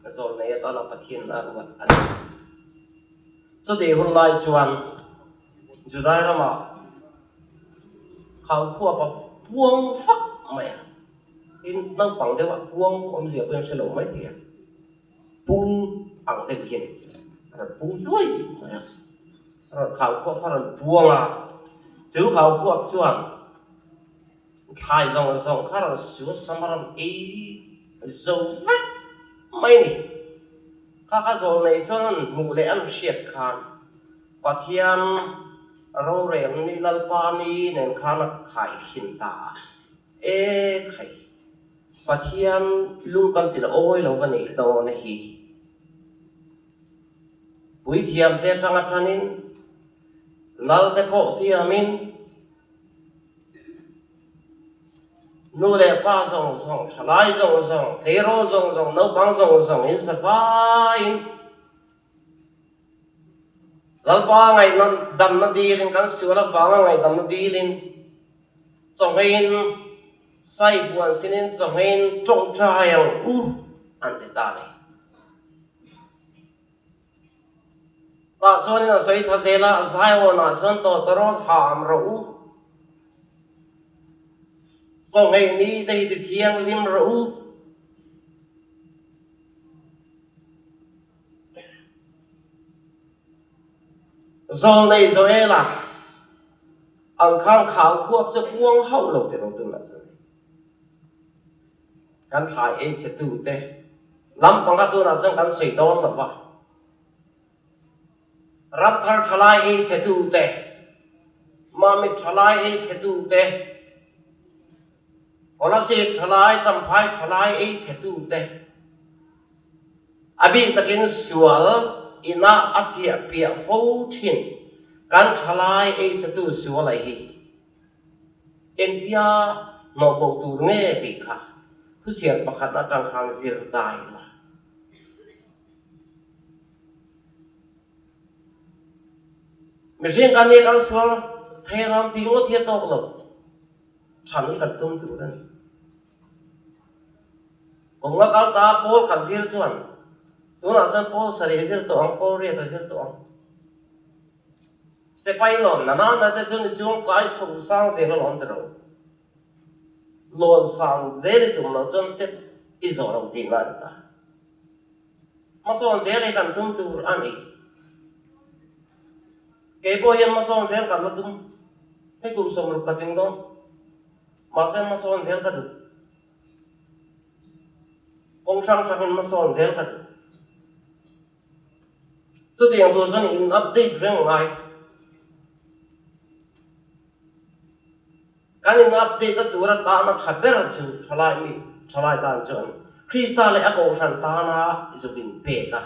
zawlnei atana Pathian a ruat a ni. Chutih hun lai chuan Judai ramah Khaukhua pa puang fak mai a, tin naupang deuh a puang awmzia pawhin a hre lo mai thei a, pung ang deuh hian a rawn pung hluai mai a, a rawn Khaukhua kha a rawn puang a, chu Khaukhua chuan thlai zawng zawng kha a rawn su sam a rawn ei zo vek mai a ni. Kha kha zawl nei chuan an hmuh leh an hriat khan Pathian rorel ni Lalpa ni nen khan a khaikhin ta a, E khai, Pathian lung kan ti la awi lo va nih dawn hi. Puithiamte atanga tanin, Lalte pawh tiamin, Nu leh pa zawng zawng, thalai zawng zawng, tleirawl zawng zawng, naupang zawng zawng in zavaiin Lalpa ngaihna damna dilin kan sual avanga ngaihdamna dilin chawngeiin sai buan sinin chawngeiin tawngtai ang u an ti ta a ni. Tah chuanin a sawi thla zel a, Zion-ah chuan tawtawrawt ham rawh u, chawhmeh ni te hi ti thianghlim rawh u. Zawlnei Joela ang khan khau khuap chu puang hauh lo ti rawh tunah chuan. Kan thlai ei che tute lam panga tunah chuan kan sawi dawn lo va. Ram thar thalai ei che tute, Mamit thalai ei che tute, Kolasib thalai, Champhai thalai ei che tute, a bik takin sual ina a chiah piah fo thin kan thalai ei che tu sual a hi. Engtia hnawh bo tur nge tih kha thuchhiar pakhat atang khan zir ta ila. Mihring kan nih kan sual thei ram tih ngawt hi a tawk lo. Than hi kan tum tur a ni. Kum nga kal ta Paul khat zir chuan tunah chuan Paul sarih a zir tawh ang, Paul riat a zir tawh ang. Sepai lawn na nana te chu ni chuang kai chho sang zel a lawm tiro. Lawn sang zel i tum lo chuan step i zawh lo tihna a ni ta. Hmasawn zel hi kan tum tur a ni. Kei pawh hian hmasawn zel kan la tum. Hei kum 60 ka tling dawn. Mahse hmasawn zel ka duh. Kawng hrang hrangin hmasawn zel ka duh. Chutiang tur chuan in update reng ngai. Kan in update a tur atana tha ber chu thalai mi thalai tan chuan Krista leh a kohhran tana zuk in pek a.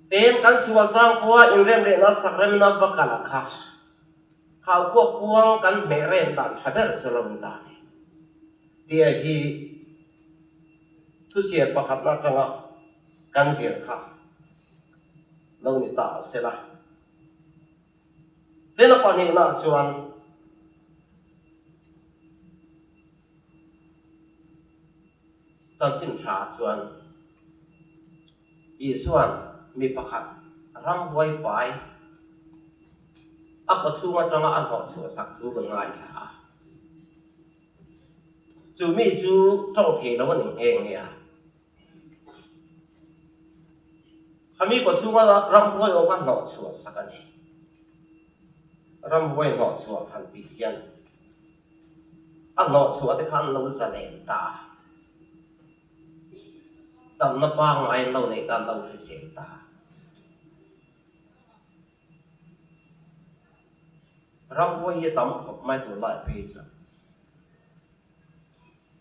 Ten kan sual chang pawha inrem lehna sakremna va kal a kha. Khaukhua puang kan hmeh rem dan tha ber chu lo ni ta a ni. Tia hi Thuchhiar pakhatna atanga kan zir kha lo ni ta se la. Tin a pahnihnaah chuan chanchin tha chuan Isua'n mi pakhat ramhuai pai a kawchhung atanga a hnawhchhuah sak thu kan ngaithla a. Chu mi chu tawng thei lo a ni nghe nghe a. Khami kaw chhunga ramhuai awm kha hnawhchhuah sak a ni. Ramhuai hnawhchhuah han tih hian a hnawhchhuah te kha an lo zalen ta a. Damna pangngai an lo neih ta, an lo hrisel ta. Ramhuai hi a tam khawp mai tur lai phei chuan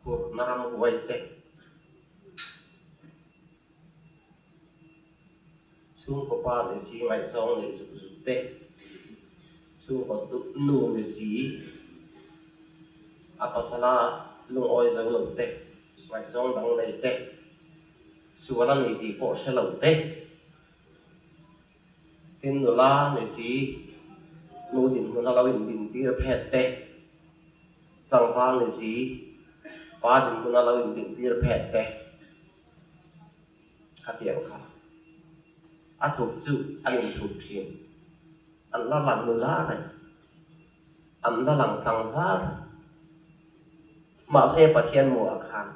khurna ramhuai te chhungkaw pa ni si ngaihzawng nei zuk zuk te chhungkaw nu ni si a pasala lungawi zo lo te, ngaihzawng dang nei te, sual a ni tih pawh hre lo te, tin nula ni si, nu dinhmun a lo indintir phet te, tlangval ni si, pa dinhmun a lo indintir phet te. Khatiang kha a thup chu an inthup thin. An la lang nula reng, an la lang tlangval reng. Mahse Pathian muah khan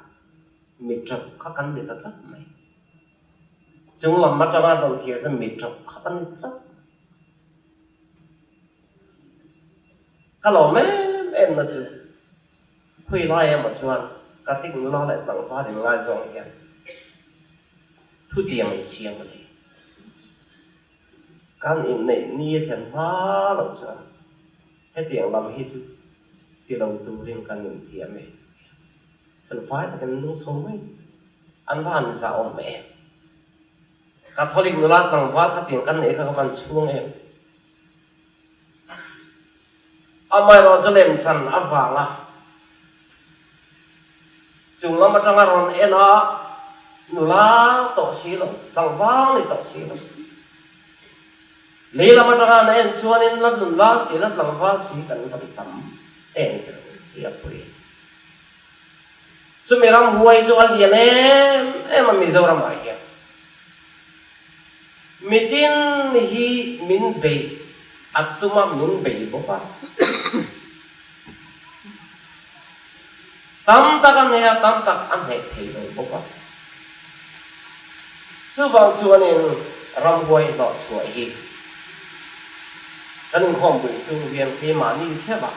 mi tawp kha kan ni ta tlat mai. Chung lam atanga rawn thlir chuan mi tawp kha kan ni tlat. Ka lawm em em na chu. Khawi lai emaw chuan Catholic nula leh tlangval in ngaizawng hian thutiang in siam a ni. Kan inneih ni a thlen hma loh chuan hetiang lam hi chu ti lo turin kan intiam e. Felfai takin an nung chho mai. An va han zahawm em. Catholic nula tlangval khatiang kan neih kha ka van chhung em. Amaherawh chu lemchan avanga chung lam atanga rawn en a, nula tawh si lo, tlangval ni tawh si lo. Lei lam atanga an en chuanin la nula si, la tlangval si kan van tam em kher hi a pui. Chumi ramhuai chu a lian em em a Mizoramah hian. Mitin hi min bei a tum a, min bei bawk a. Tam tak a hneh a, tam tak a hneh thei lo bawk a. Chuvang chuanin ramhuai hlawhchhuah hi kan inkhawmpui chhung hian keimahni theuh a,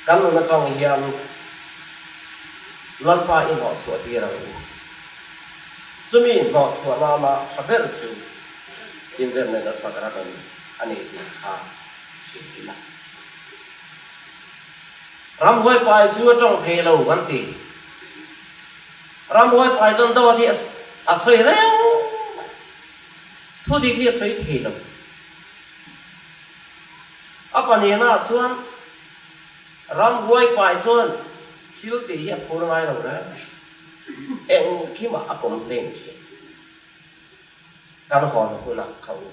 kan nun atang hian Lalpa i hlawhchhuah tir ang u. Chumi hnawhchhuah nana tha ber chu inremna sacrament a ni tih kha hrilh ila. Ramhuai pai chu a tawng thei lo kan ti. Ramhuai pai chuan dawt hi a sawi reng mai. Thu dik hi a sawi thei lo. A pahnihnaah chuan ramhuai pai chuan thil tih hi a phur ngai lo reng. Engkimah a complain thin. Kan hawn hunah kha u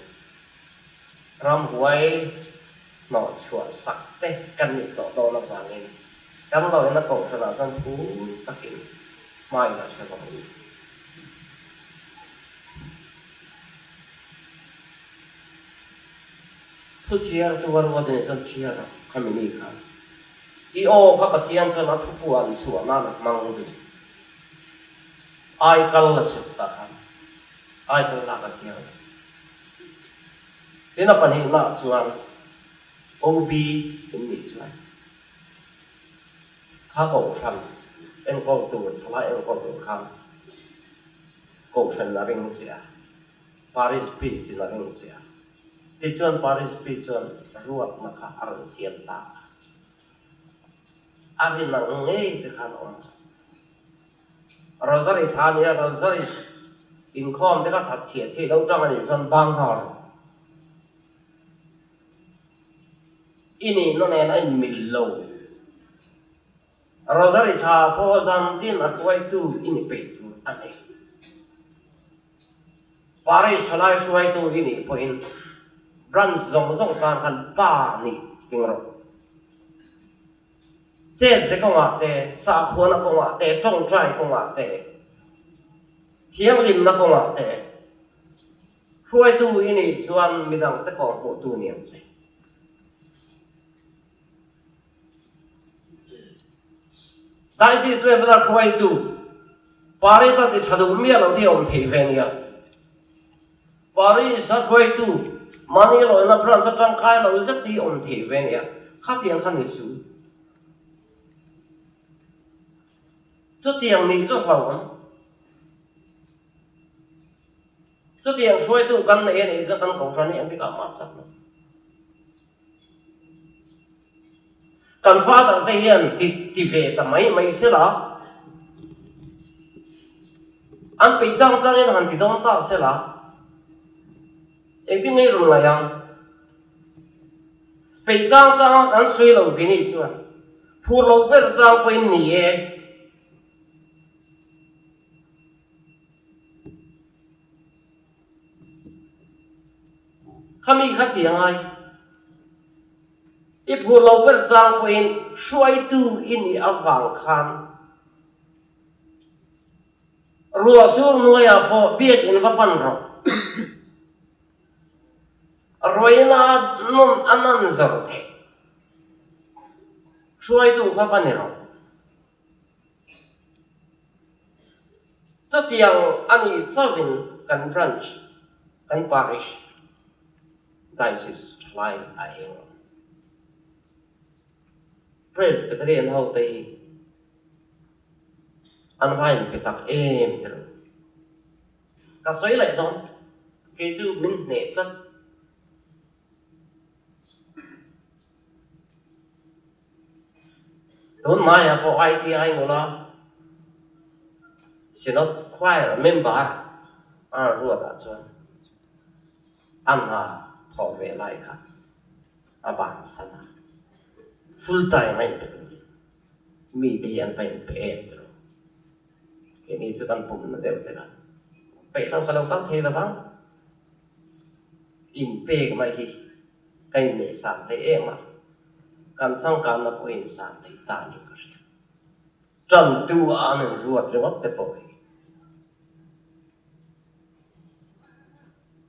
ramhuai hnawh chhuah sak te kan nih tawh dawn avangin kan lawina kohhranah chuan phur takin hmain a hre vang u. Thu chhiar tu a ruat in chuan chhiar a khami ni khan. I aw kha Pathian chuan a thupuan chhuah nan a hmang duh. Ai kal la suk ta khan ai kal lak a thiang lo. Tin a pahnihnaah chuan OB in nih chuan kha kohhran enkawl tur thalai enkawl tur khan kohhran a ring che a, parish priest in a ring che a. Tichuan Paris pi chuan ruatna kha a rawn siam ta a. A rin ang ngei che khan a awm. Rosary thla a ni a, Rosary inkhawm te kha that chhiah chhiah lo tang a nih chuan bang nghal rawh. I nihna nen a inmil lo. Rosary thla pawh zan tin a hruaitu i ni peih tur a ni. Parish thalai hruaitu i nih pawhin branch zawng zawng tan khan pa nih ting rawh. Chet ze kawngah te, sakhuana kawngah te, tawngtai kawngah te, thianghlimna kawngah te hruaitu i nih chuan midangte kawhhmuhtu ni ang che. Diocese level a hruaitu Parish a ti tha duh miah lo tih a awm theih ve nia. Parish a hruaitu mahni lawina branch a tangkai lo zet tih a awm theih ve nia. Khatiang kha ni su. Chutiang nih chu a hlauhawm. Chutiang hruaitu kan nei a nih chu kan kohhran hi engtikah mah chak lo. Kan father te hian ti ti ve ta mai mai se la, an peih chang changin han ti dawn ta se la, engtin nge i rawn ngaih ang? Peih chang changa kan sawi lo khi nih chuan. Phur lo ber chang pawhin ni e. Khami kha ti angai. I phur lo ber chang pawhin hruaitu i nih avang khan ruah sur hnuaiah pawh biakin va pan rawh. Ruaina nawn a nan zawr theih. Hruaitu kha va ni rawh. Chutiang a nih chauhin kan branch, kan parish, diocese thalai a eng ang. Presbyterian ho te hi an va inpe tak em ti lo. Ka sawi leh dawn, kei chu min hneh tlat. Tun maiah pawh ITI nula Synod Choir member a ruatah chuan a hna thawh ve lai kha a bansan a, full time a inpe tur mite hi an va inpe em tiraw? Keini chu kan pumna deuh hlek a, peih lo ka lo kal thei lo vang. Inpekna hi ka inneih san hle em a, kan changkanna pawh in san hle ta a ni ka hria. Tantu a an inruat ringawt te pawh hi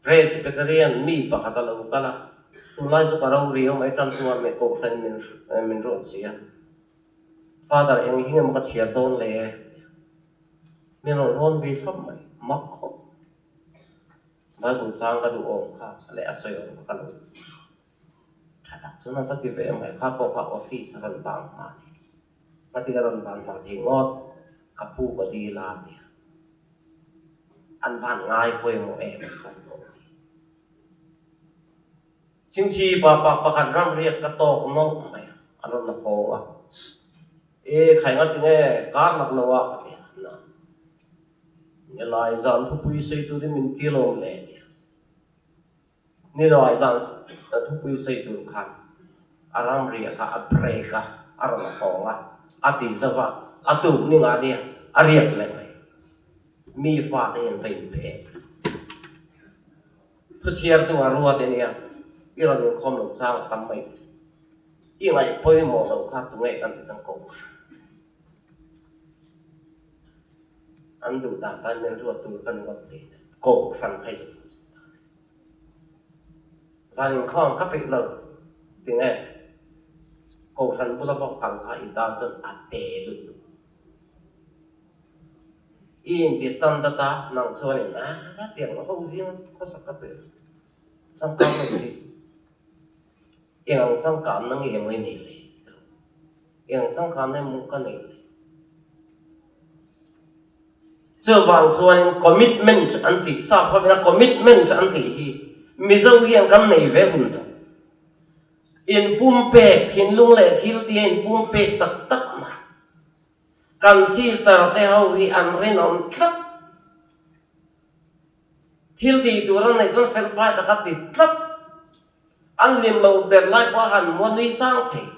Presbyterian mi pakhat a lo kal a, tunlai chu ka rori awm mai tantu a meh kohhran min min ruat si a, Father eng hi nge maw ka chhiar dawn le? Min rawn rawn ve thlap mai, mak khawp. Bible chang ka duh awm kha leh a sawi awm kha ka lo tha tak chuan a va ti ve mai kha pawh kha office a rawn bang hma a ni. Ngatinge a rawn ban hma thei ngawt ka pu ka dil a tia an van ngai pawimawh em an chan tawh mai. Chingchi pa pa pakhat ram riak ka tawk nawlh mai a, a rawn haw a e khai ngatinge kar lak lo a ka ti a na. Nilai zan thupui sawi turin min ti lawm le tia. Nilai zan thupui sawi tur khan a ramriah kha a break a, a rawn hawng a, a ti zo va, a tuk ning a nia, a riak leh mai. Mi fate hian va inpe em em. Thuchhiartu a ruat ania, i rawn inkhawm lo chang a tam mai. I ngaih pawimawh loh kha tunge kan ti chang ko hran. An duh dan tan min ruat tur ka ni ngawt thei nen kohhran kha i zut zut ta a ni. Zan inkhawm ka peih lo tinge kohhran bula vawk kal kha i tan chuan a te lutuk. I inti standard a nang chuanin a tiang ho zing khawsak ka peih lo changkang lo si. Eng changkanna nge maw i neih le? Eng changkanna emaw ka neih le? Chuvang chuanin commitment an tih, sap hovina commitment an tih hi Mizo hian kan nei ve hun tawh. Inpumpek, thinlung leh thil tia inpumpek tak tak mai. Kan sister te ho hi an rinawm tlat. Thil tih tur an neih chuan fel fai taka ti tlat. An hlim lo ber lai pawh a han maw nui sang thei.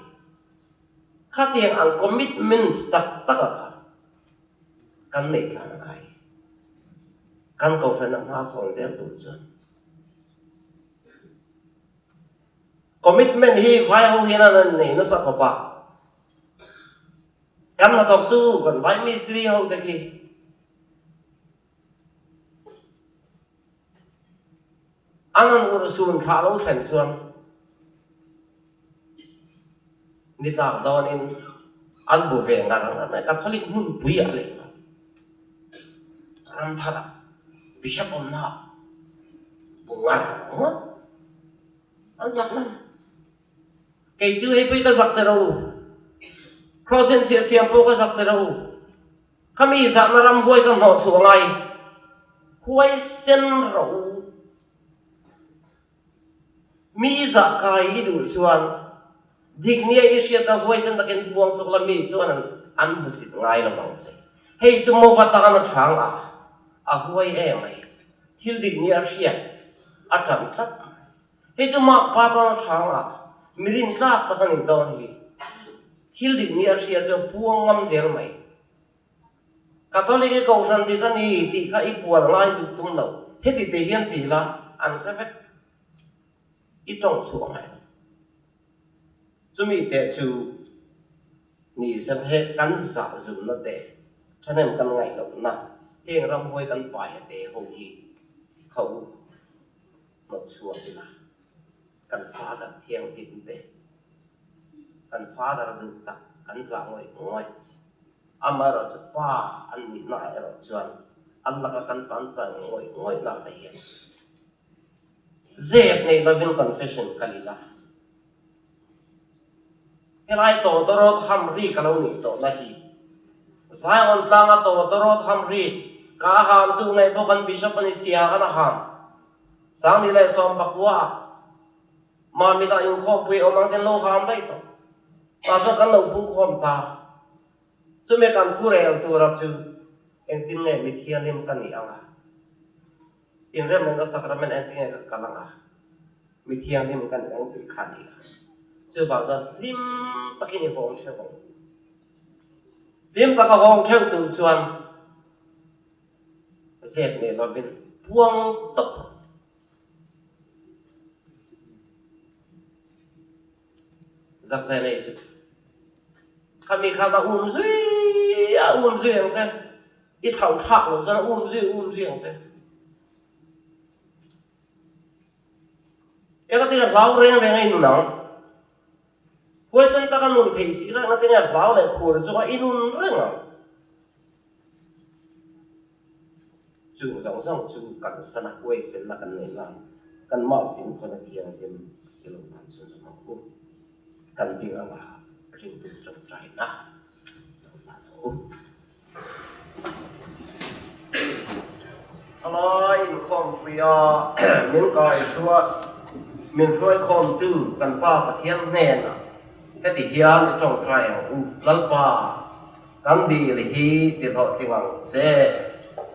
Khatiang ang commitment tak tak a kha kan neih tlan a ngai. Kan kohhran a hma sawn zel tur chuan. Commitment hi vai ho hian an nei nasa khawp a. Kan hnathawktu kan vai mistri ho te khi. An han urh sun thlah lo thlen chuan ni tlak dawnin an bu ve ngar ngar mai. Catholic hmunpui ah leh nghal Ramthar ah Bishop awmna ah bu ngar ngawt an zak lo. Kei chu hei pawh hi ka zak teh rawh u. Cross in chhiah siam pawh ka zak teh rawh u. Khami zahna ramhuai ka hnawh chhuah ngai. Huaisen rawh u. Mi zah kai i duh chuan dik nia i hriat a huaisen takin puang chhuak la mi chuan an hmusit ngai lo vang che. Hei chu maw va tan a chang a, a huai em mai. Thil dik nia a hriat a tan tlat mai. Hei chu makpa tan a chang a, mi rintlak tak a ni dawn hi. Thil dik ni a hria chu a puang ngam zel mai. Catholic i kohhran dik a ni tih kha i puan ngai duh tum lo. Heti te hian ti la an hre vek. I tawng chhuah ngai lo. Chumi teh chu ni se he kan zah zunna te, thahnem kan ngaih lohna, heng ramhuai kan pai a te ho hi kha u hnawt chhuak ila. Kan Father thianghlim te, kan Father duh tak kan zah ngawih ngawih. Amaherawh chu Pa an nihna ah erawh chuan an laka kan tan chang ngawih ngawih nak te hian zep nei lovin confession ka lil a. Helai tawtawrawt hamri ka lo nih tawhna hi Zion tlanga tawtawrawt hamri ka a hamtu ngei bawk an Bishop a ni sia kan a ham. Sangni leh Sawmpakua Mamit ah inkhawmpui awm ang ten lo ham daih tawh. Tah chuan kan lo pungkhawm ta. Chumi kan thu rel tura chu engtin nge mithianghlim ka nih ang a? Inremlehna sacrament engtin nge ka kal ang a? Mithianghlim ka nih ang tih kha a ni a. Chuvang chuan hlim takin i hawng theuh ang. Hlim taka hawng theuh tur chuan Zep nei lovin puang tawp rawh. Zakzai nei suh. Khami khan a um zui a um zui ang che. I thau thlak lo chuan a um zui um zui ang che. Engati hlau reng reng a in ang. Huaisen taka nun theih si kha engati nge hlau leh khur chu a inun reng ang. Chung zawng zawng chu kan sana huaisenna kan neih nan kan mahsin khawn a thianghlim i lo hman chhun zawm ang u. Kan ding anga ringtu tawngtaina lo hlan ang u. Thalai inkhawmpuia min kaihruai min hruaikhawmtu kan Pa Pathian hnenah heti hian i tawngtai ang u, Lalpa, kan dil hi ti hlawhtling ang che.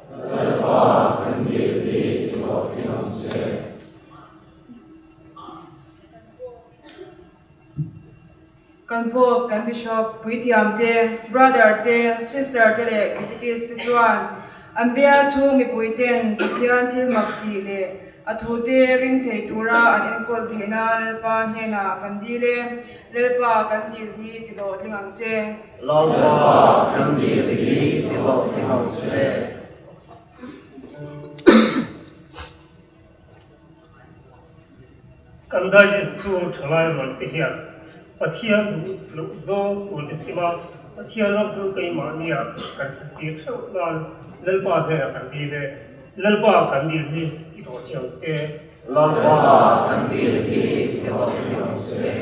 Lalpa, kan dil hi ti hlawhtling ang che. Kan Pope, kan Bishop, puithiam te, brother te, sister te leh catechist te chuan an bial chhung mipui ten Pathian thil mak tih leh a thu te ring thei tura an enkawl theih nan Lalpa hnenah kan dil e. Lalpa kan dil hi ti hlawhtling ang che. Lalpa kan dil hi ti hlawhtling ang che. Kan Diocese chhung thalai rual te hian Pathian duh loh zawng sual te sim a, Pathian ram chu keimahnia kan thuttir theuh nan Lalpa hnenah kan dil e. Lalpa kan dil hi i dawh thei ang che. Lalpa kan dil hi i dawh thei ang che.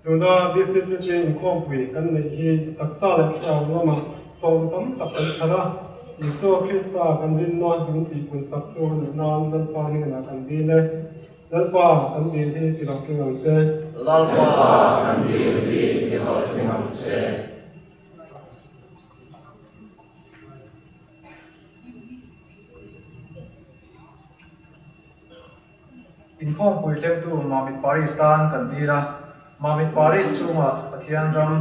Tuna DCTP inkhawmpui kan neih hi taksa leh thlarau lamah hlawm tam tak kan chhan a, Isua Krista kan rinna min tihpun sak tu a nih nan Lalpa hnenah kan dil e. Lalpa kan dil hi ti lo tling ang che. Lalpa kan dil hi ti lo tling ang che. Inkhawmpui thlengtu Mamit Parish tan kan tir a, Mamit Parish chhungah Pathian ram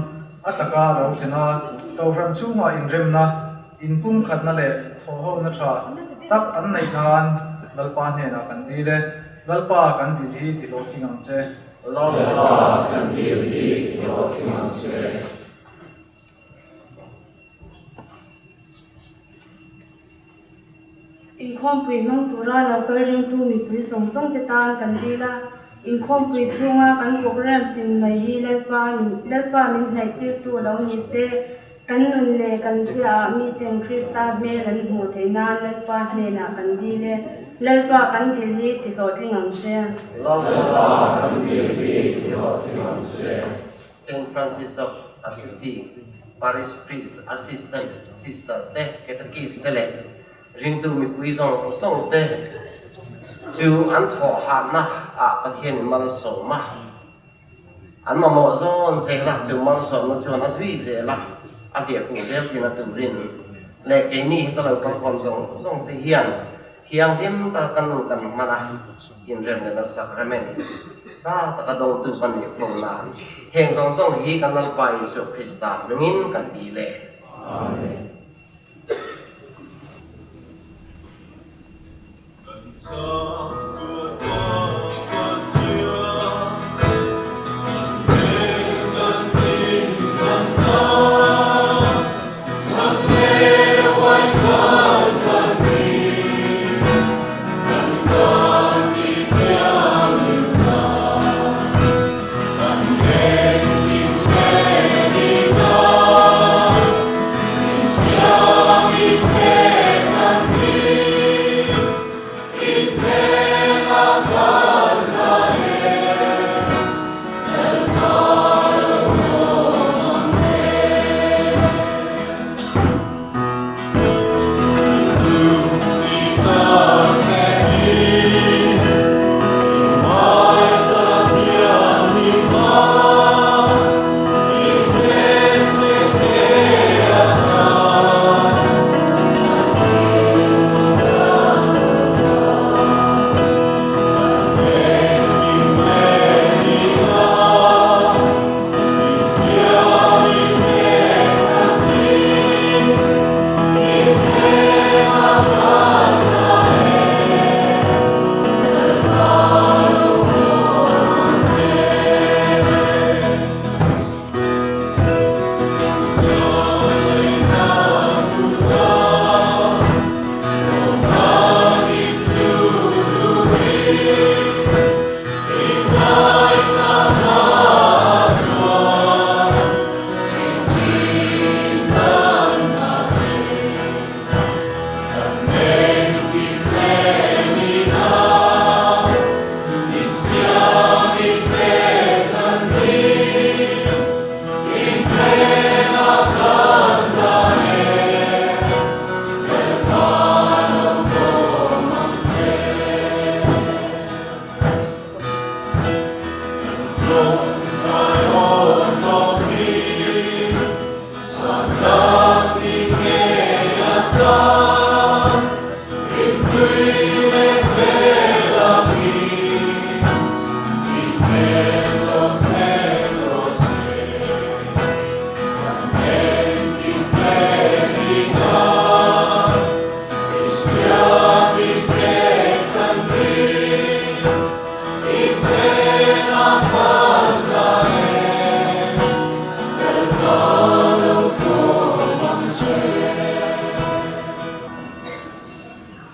a taka lo thlen a, Kohhran chhungah inremna, inpumkhatna leh thawhhona tha tak an neih nan Lalpa hnenah kan dil e. Lalpa kan dil hi ti hlawhtling ang che. Lalpa kan dil hi ti hlawhtling ang che. Inkhawmpui hmang tura lo kal ringtu mipui zawng zawng te tan kan dil a, inkhawmpui chhunga kan programme tin mai hi Lalpa Lalpa min hnaihtirtu lo ni se, kan nun leh kan ziaah miten Krista hmel an hmuh theih nan Lalpa hnenah kan dil e, Lalpa kan dil hi ti hlawhtling ang che. Lalpa kan dil hi ti hlawhtling ang che. Saint Francis of Assisi Parish Priest Assistant Sister te, Catechist te leh ringtu mipui zawng zawng te chu an thawh hahna ah Pathian in malsawm a, an mamawh zawn zel a, chu malsawmna chuan a zui zel a, a hliahkhuh zel thin a turin leh keini heta lo kalkhawm zawng zawng te hian. Thianghlim taka kan nun kan hman a, inremna sacrament tha taka dawngtu kan nih fo nan heng zawng zawng hi kan Lalpa Isua Krista hmingin kan dil e. Amen.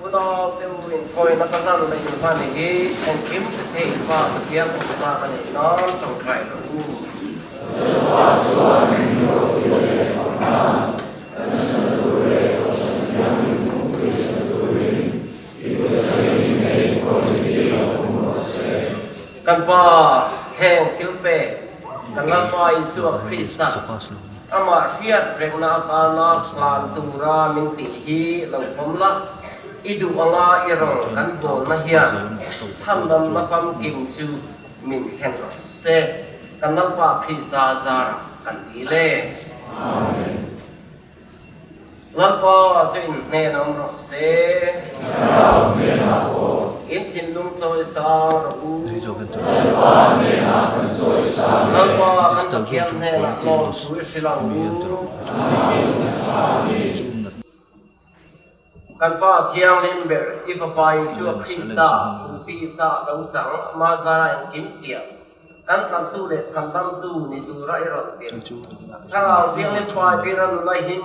Unau te u inthawina ka hlan leh inhlan hi engkim ti thei Pa Pathian awm ta ka nih nan tangkai lo u. Lalpa chuan min ropui leh fak nan kan hre tur leh Kohhran Thianghlim kawngpui hre turin i kut atangin hei kawng hi lo awm rawh se. Kan Pa, heng thil pek kan Lalpa Isua Krista amah hriat rengna atana hlan tura min tih hi lo pawm la, i duh anga i rawng kan bawlna hian chhandamna famkim chu min thleng rawh se. Kan Lalpa Krista zarah kan dil e. Amen. Lalpa chu in hnen awm rawh se. Thlarau hnenah pawh. In thinlung chawi sang rawh u. Lalpa hnenah kan chawi sang e. Lalpa kan Pathian hnenah lawm thu i hrilh ang u. A dikin a tha a ni. Kan Pa Thianghlim ber, i Fapa Isua Krista thu tisa lo chang, ama zara engkim siam. Kan tlantu leh chhandamtu ni tura i rawn tirh. Thlarau Thianghlim Paipira nuna him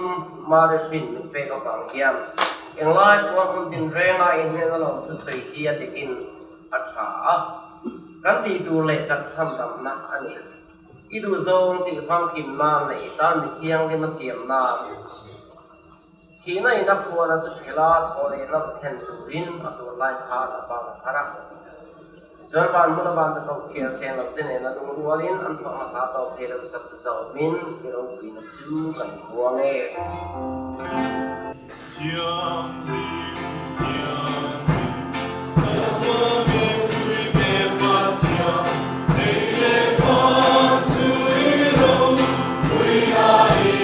Mari hrin min pek avang hian englai pawha hmun tinrenga inhnen a lawm thusawi hi a dikin a tha a, kan tih tur leh kan chhandamna a ni. I duhzawng tih famkim nan leh i tan mi thianghlim a siam nan. Thihna in a phuana chu phela thaw leh lam thlen turin a tun lai khan a bang a thar a. Tichuan van hmun a van ta koh chhiar seng lo te nen a lung rualin an fakna hla tawp thei lo sak chu zawmin i ropuina chu kan puang e. Thianghlim, thianghlim, Lalpa mipuite Pathian, lei leh van chu i ropuina i.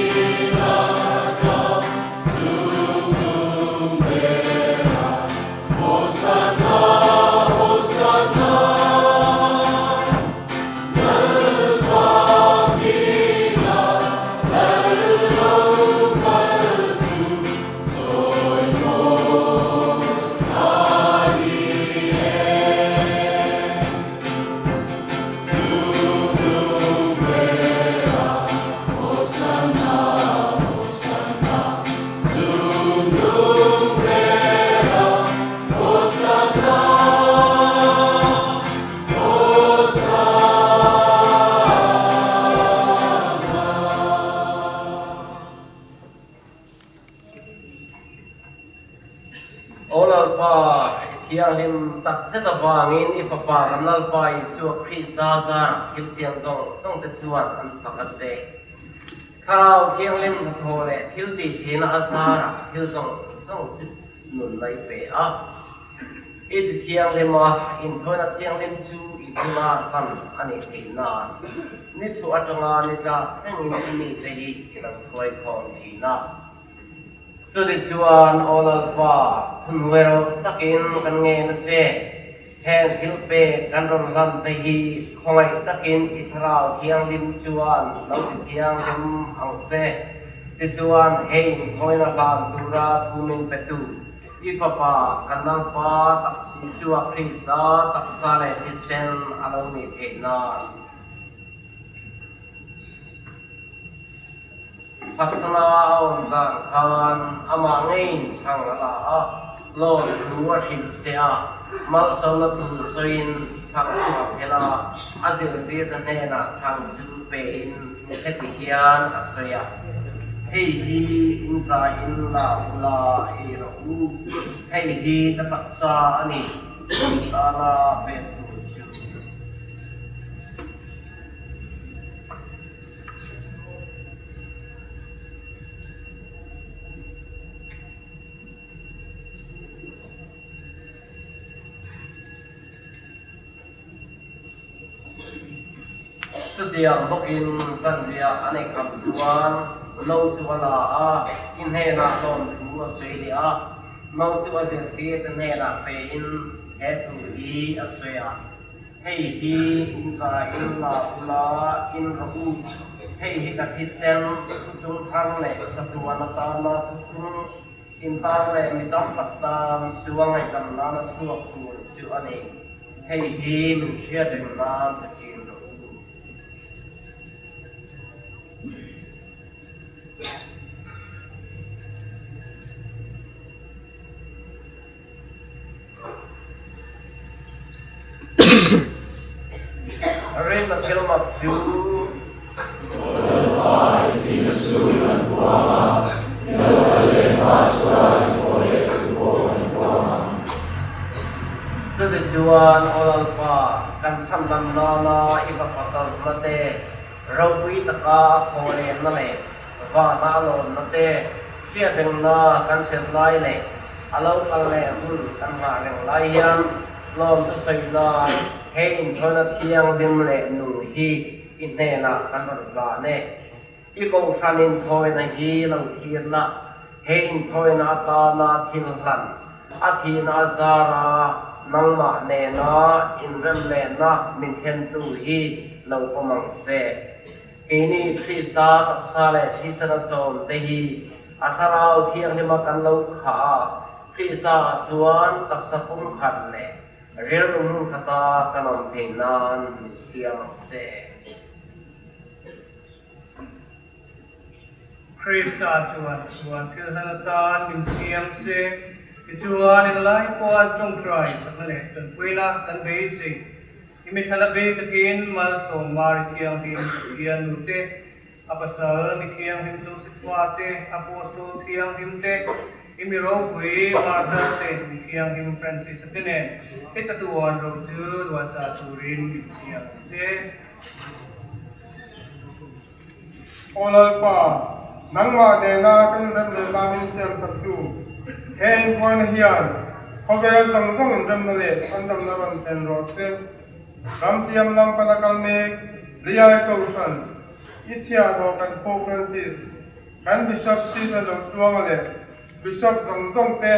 Aw Lalpa, i thianghlim tak zet avangin i Fapa kan Lalpa Isua Krista zarah thil siam zawng zawng te chuan an fak a che. Thlarau Thianghlim hnathawh leh thil tih theihna a zarah thil zawng zawng chu nunna i pe a. I ti thianghlim a, inthawina thianghlim chu i hmuna hman a nih theih nan ni chhuah atanga ni tlak thlengin i mite hi i lo hruai khawm thin a. Chutih chuan Aw Lalpa, thunhnuai ro takin kan ngen a che. Heng thil pek kan rawn hlan te hi khawngaih takin i Thlarau Thianghlim chuan lo ti thianghlim ang che. Tichuan, hei inthawina hlan tura thu min petu i Fapa kan Lalpa tak Isua Krista taksa leh thisen a lo nih theih nan. Phatsana a awm zan khan amah ngeiin chhang a la a, lawn thu a hrilh che a, malsawmna thu sawiin chhang chu a phel a, a zirtirte hnenah chhang chu pein heti hian a sawi a, Hei hi in zaiin la ula ei rawh u, hei hi ka taksa a ni, in tana pek tur chu. Chutiang bawkin zanriah an eikham chuan no chu a la a, i hnenah lawmthu a sawi leh a, no chu a zirtirte hnenah pein he thu hi a sawi a. Hei hi in za in la ula in rawh u. Hei hi ka thisen thuthlung thar leh chatuan atana thuthlung intan leh mi tam tak tan sua ngaihdam nana chhuak tur chu a ni. Hei hi min hriat reng nan ka chin rawh u. Rinna thil mak chu. Lalpa i thihna chu kan puang a, i lo kal leh hma chuan i thaw leh thu pawh kan puang ang. Chutichuan, Aw Lalpa, kan chhandam nana i fapa tawrhna te, ropui taka a thaw lehna leh vana a lawnna te, hriatrengna kan serh lai leh a lo kal leh hun kan nghah reng lai hian lawmthu sawi nan he inthawina thianghlim leh nung hi i hnenah kan rawn hlan e. I kohhran inthawina hi lo thirna, he inthawina atana thil hlan, a thihna a zara nangmah nena inrem lehna min thlentu hi lo pawm ang che. Keini Krista taksa leh thisena chawm te hi a Thlarau Thianghlima kan lo khah a, Krista ah chuan taksa pumkhat leh rilru hmun khata kan awm theih nan min siam ang che. Krista chuan chatuan thil hlan atan min siam se, tichuan englai pawh tawngtai sakna leh tanpuina kan beisei. I mithlana bei takin Malsawm Mari Thianghlim Pathian nu te, a pasal mi thianghlim Josefa te, Apostol thianghlim te, i mi ropui Martar te, mi thianghlim Francis-a te nen i chatuan ro chu luahsa turin min siam ang che. Aw Lalpa, nangmah nena kan inremlehna min siamsaktu he inphuaina hian khawvel zawng zawng inremna leh chhandamna rawn thlen rawh se. Ramtiam lam pana kal mek Riai Kohhran, i chhiahhlawh kan Pope Francis, kan Bishop Stephen Rotluanga leh Bishop zawng zawng te,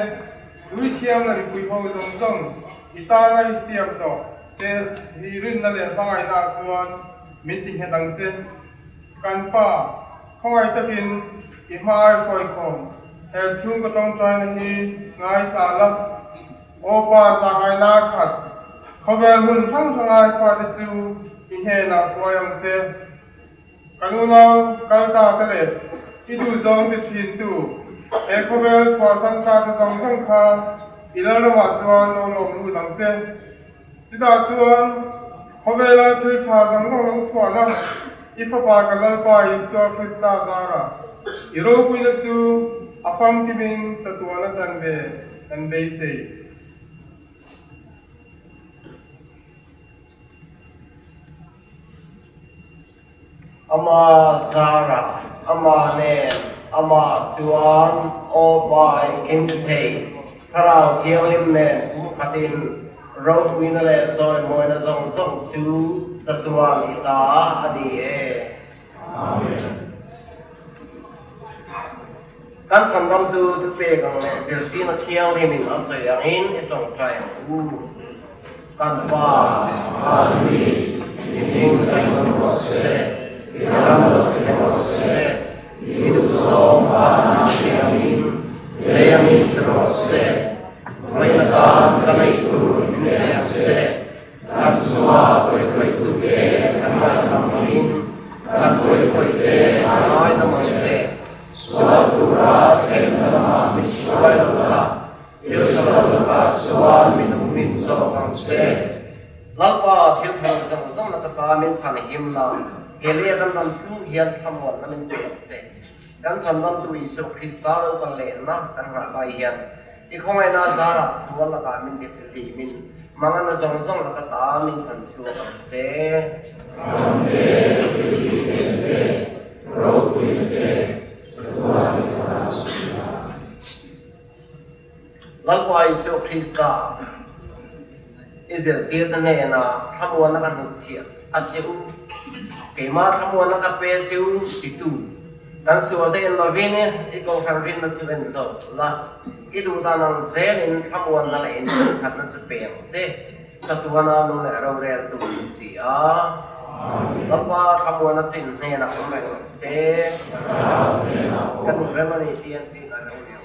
Puithiam leh mipui ho zawng zawng i tana i siam tawh te hi rinna leh hmangaihna ah chuan min ti nghet ang che. Kan Pa, khawngaih takin i hma ai hruai khawm he chhungkaw tawngtaina hi ngaithla la. Aw Pa zahngaihna a khat, khawvel hmun hrang hrang ai fate chu i hnenah hruai ang che. Kan unau kal ta te leh i duhzawng ti thintu he khawvel chhuahsan ta te zawng zawng kha i lalramah chuan lo lawm lut ang che. Chutah chuan khawvela thil tha zawng zawng lo chhuahna i Fapa kan Lalpa Isua Krista zarah i ropuina chu a famkimin chatuan a chan ve. kan beisei. Ama zara, ama nen, amah chuan aw pai kim thei, Thlarau Thianghlim nen pumkhatin ropuina leh chawimawina zawng zawng chu chatuan i ta a ni e. Amen. Kan chhandamtu thupek ang leh zirtirna thianghlimin a sawi angin i tawngtai ang u. Kan Pa, Van mi, i hming saih rawh se, i ram lo thleng rawh se, i duhsawm vanah thiangin lei angin ti rawh se, vawiin atan ka neih tur min pe ang se, kan chunga pawihkhawih tute kan ngaidam angin kan pawihkhawihte ngaidam ang che, sual tura thlenna lamah min hruai lo la, Thil tha lo lakah chuan min um in zawk ang che. Lalpa, thil tha lo zawng zawng laka ta min chhan him la, he leh kan dam chhung hian thlamuanna min pe ang che. Kan Chhandamtu Isua Krista lo kal lehna kan nghah lai hian i khawngaihna zarah sual lakah min tifel min mangana zawng zawng laka ta min chhan chhuak ang che. Ram te, thiltih te, ropuina te, chatuan i ta si a. Lalpa Isua Krista i zirtirte hnenah thlamuanna ka hnutchhiah a che u, keimah thlamuanna ka pe che u titu kan sualte en lovin i kohhran rinna chu en zawk la, i duhdan ang zelin thlamuanna leh inpumkhatna chu pe ang che, chatuana nung leh roreltu ni si a. Lalpa thlamuanna chu in hnenah awm reng rawh se. Kan inrem a ni tih an tih ngai lo ni ang.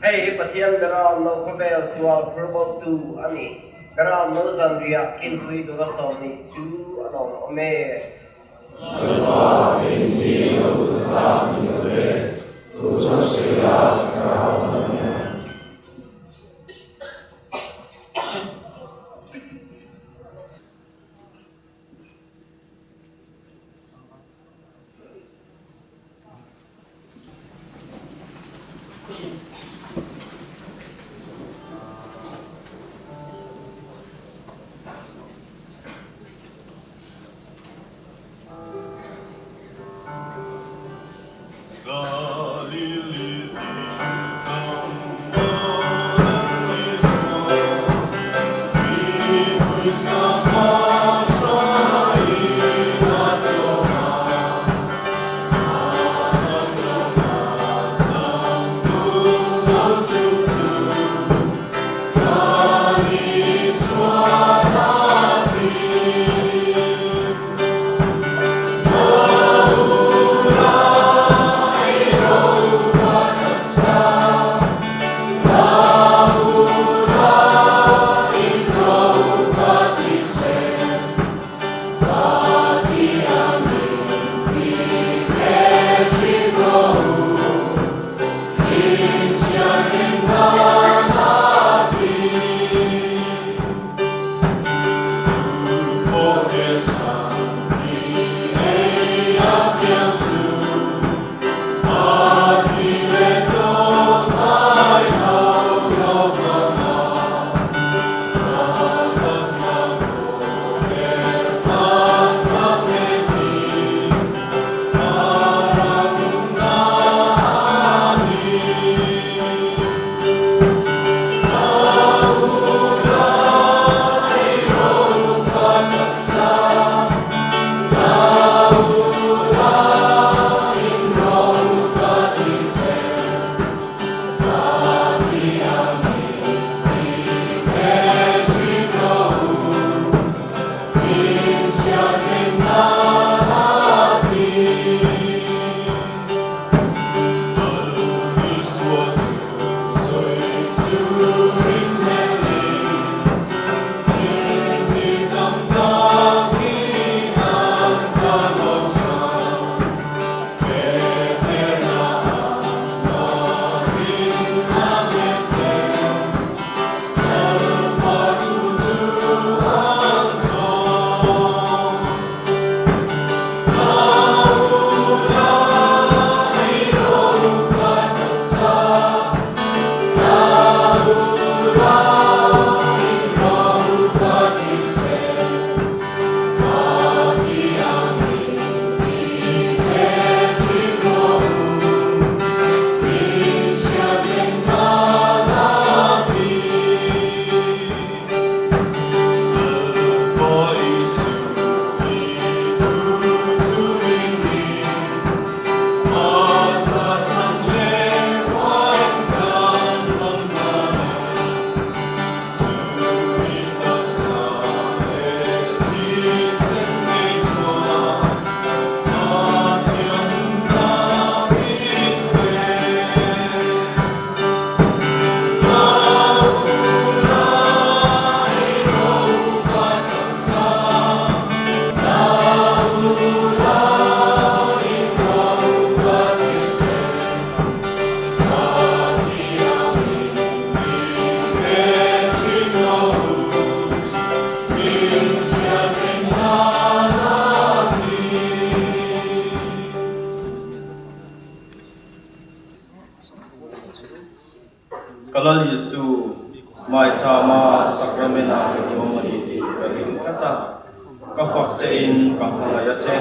Hei hi Pathian Beram lo khawvel sual phur bawktu a ni. Beram lo zanriah khinpui tura sawm nih chu a lawm awm e. Lalpa, kei hi ka kut tlak ni lo e, tu chuan sawi la ka rau a ni ang. Ka Lal Isu, maichama Sacrament-ah i awm a ni tih ka ring tlat a, ka fak chein ka hmangaih a che.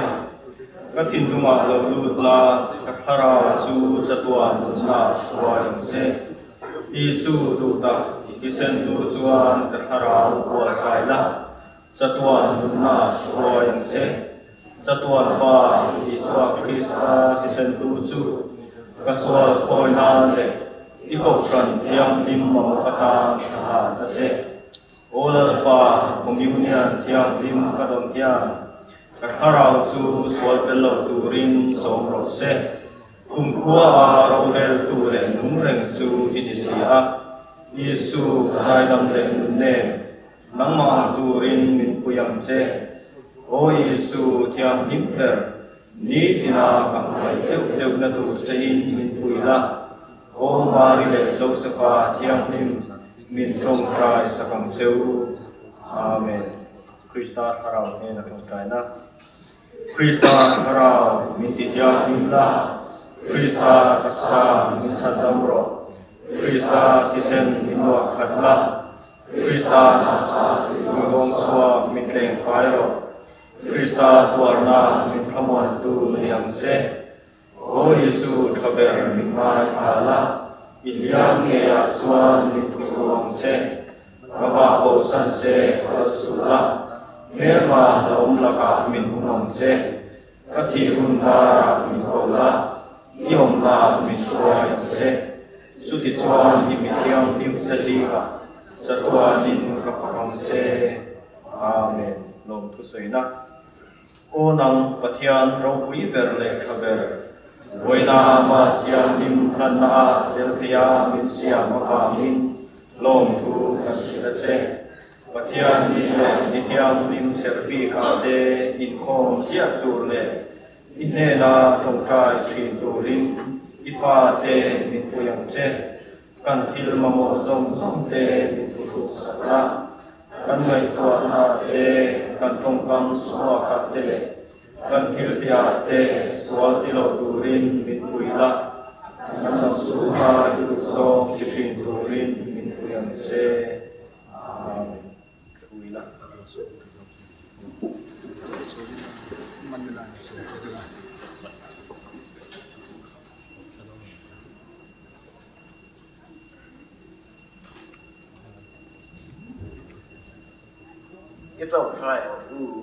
Ka thinlungah lo lut la, ka thlarau chu chatuan nunna hruai ang che. Isu duh tak, i thisen tu chuan ka thlarau bual kai la, chatuan nunna hruai ang che. Chatuan Pa Isua Krista thisen tu chu ka sual khawi nan leh i kohhran thianghlim mamawh atan ka hlan a che. Aw Lalpa, Communion thianghlim ka dawn hian ka thlarau chu sual tel lo turin sawm rawh se. Kumkhua a roreltu leh nung reng chu i ni si a, Isu zaidam leh nun nen nangmah ang turin min pui ang che. Aw Isu thianghlim ber, nitina ka hmangaih deuh deuhna tur chein min pui la. Aw Mari leh Josepha thianghlim min tawngtai sak ang che u. Amen. Krista thlarau hnena tawngtaina. Krista thlarau min ti thianghlim la, Krista taksa min chhandam rawh, Krista thisen min luah khat la, Krista tui bawng chhuak min tleng fai rawh, Krista tuarna min thlamuantu ni ang che. Aw Isu, tha ber min ngaithla la, i hliam ngeiah chuan min thukru ang che. Ka vah bosan che ka suh la, hmelma hlauhawm lakah min hum ang che. Ka thih hun darah min ko la, i awmna min hruai ang che. Chutichuan i mi thianghlim te zingah chatuanin ka fak ang che. Amen. Lawmthusawina. Aw nang Pathian ropui ber leh tha ber, vawiina ama siamhlim hlanna ah tel theia min siam avangin lawmthu kan hrilh a che. Pathian ni leh ni thianghlim serh bik ah te inkhawm ziah tur leh i hnena tawngtai thin turin i fate min pui ang che. Kan thil mamawh zawng zawng te min thuhruk sak a, kan ngaihtuahna te, kan tawngkam chhuakah te leh kan thil tihah te sual ti lo turin min pui la, kan lam chhunga i duh zawng ti thin turin min pui ang che. Amen. Pui la. I tawngtai ang u.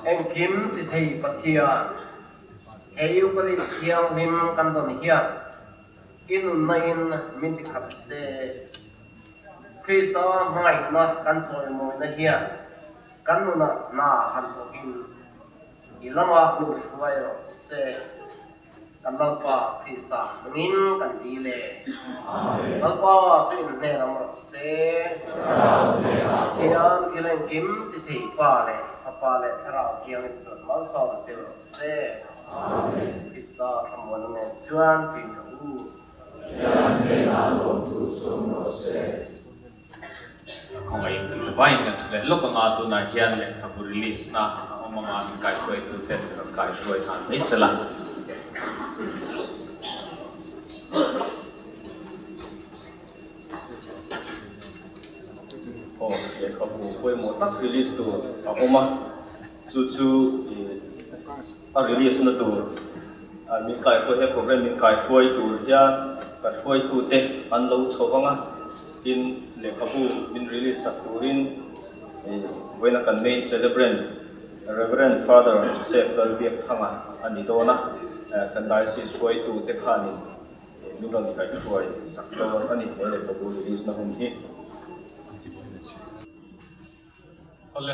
Engkim ti thei Pathian, he Eucharist thianghlim kan dawn hian. I nunna in min ti khat se. Krista hmangaihna kan chawimawina hian kan nunah hna han thawkin i lamah min hruai rawh se. Kan Lalpa Krista hmangin kan dil e. Lalpa chu in hnen awm rawh se. Pathian thil engkim ti thei Pa leh Fapa leh Thlarau Thianghlim chuan malsawm che rawh se. Krista thlamuanna nen chuan ṭin rawh u. Pathian hnenah lawmtu chu awm rawh se. Khawngaih kan zavaiin kan ṭha leh lawk anga tunah hian lehkhabu release na a awm anga min kaihruaitu ten rawn kaihruai nghal mai se la. Aw lehkhabu pawimawh tak release tur a awm a, chu chu a release na tur min kaihruai he program min kaihruai tur hian ka hruaitute an lo chho vang a. Tin, lehkhabu min release sak turin vawiina kan main celebrant Rev. Father Joseph Lalbiakthanga a ni dawn a, kan diocese hruaitu te khanin min rawn kaihhruai sak dawn a ni he lehkhabu release na hun hi. Awle,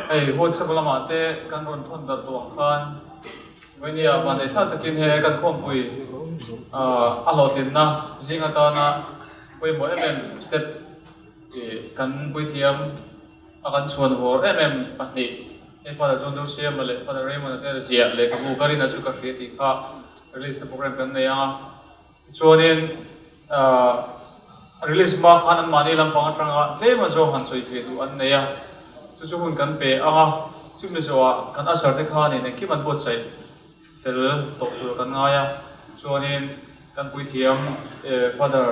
hei WhatsApp lamah te kan rawn thawn darh tawh ang khan Vainia vanneih thlak takin he kan khawmpui a hlawhtlinna zing atana pawimawh em em step kan puithiam a kan chhuan vawr em em pahnih hei Father John Josiama leh Father Raymond-a te ziah lehkhabu ka rin a chu ka hria tih kha release na program kan nei ang a. Tichuanin release hma khan anmahni lampang atanga tlem a zawng han sawi ve duh an nei a, chu chu hun kan pe ang a, chumi zawhah kan usher te khanin engkim an buatsaih fel tawh tur kan ngai a, chuanin kan puithiam Father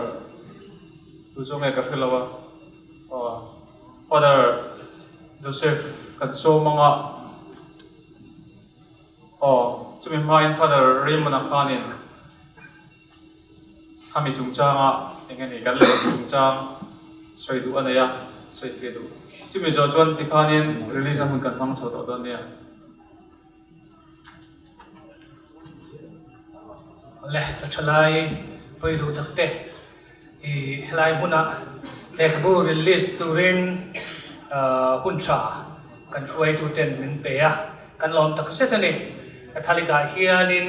tu chu nge ka hre lo a, Father Joseph kan sawm ang a. Aw, chumi hmain Father Raymond-a khanin khami chungchanga eng nge ni kan lehkhabu chungchang sawi duh a nei a, sawi feh duh. Chumi zawh chuan tikhanin release a hmun kan hmang chho tawh dawn nia. Le, ka thalai pawi duh tak te, i helai hmuna lehkhabu release turin hun tha kan hruaituten min pe a, kan lawm tak zet a ni. Catholic ah hianin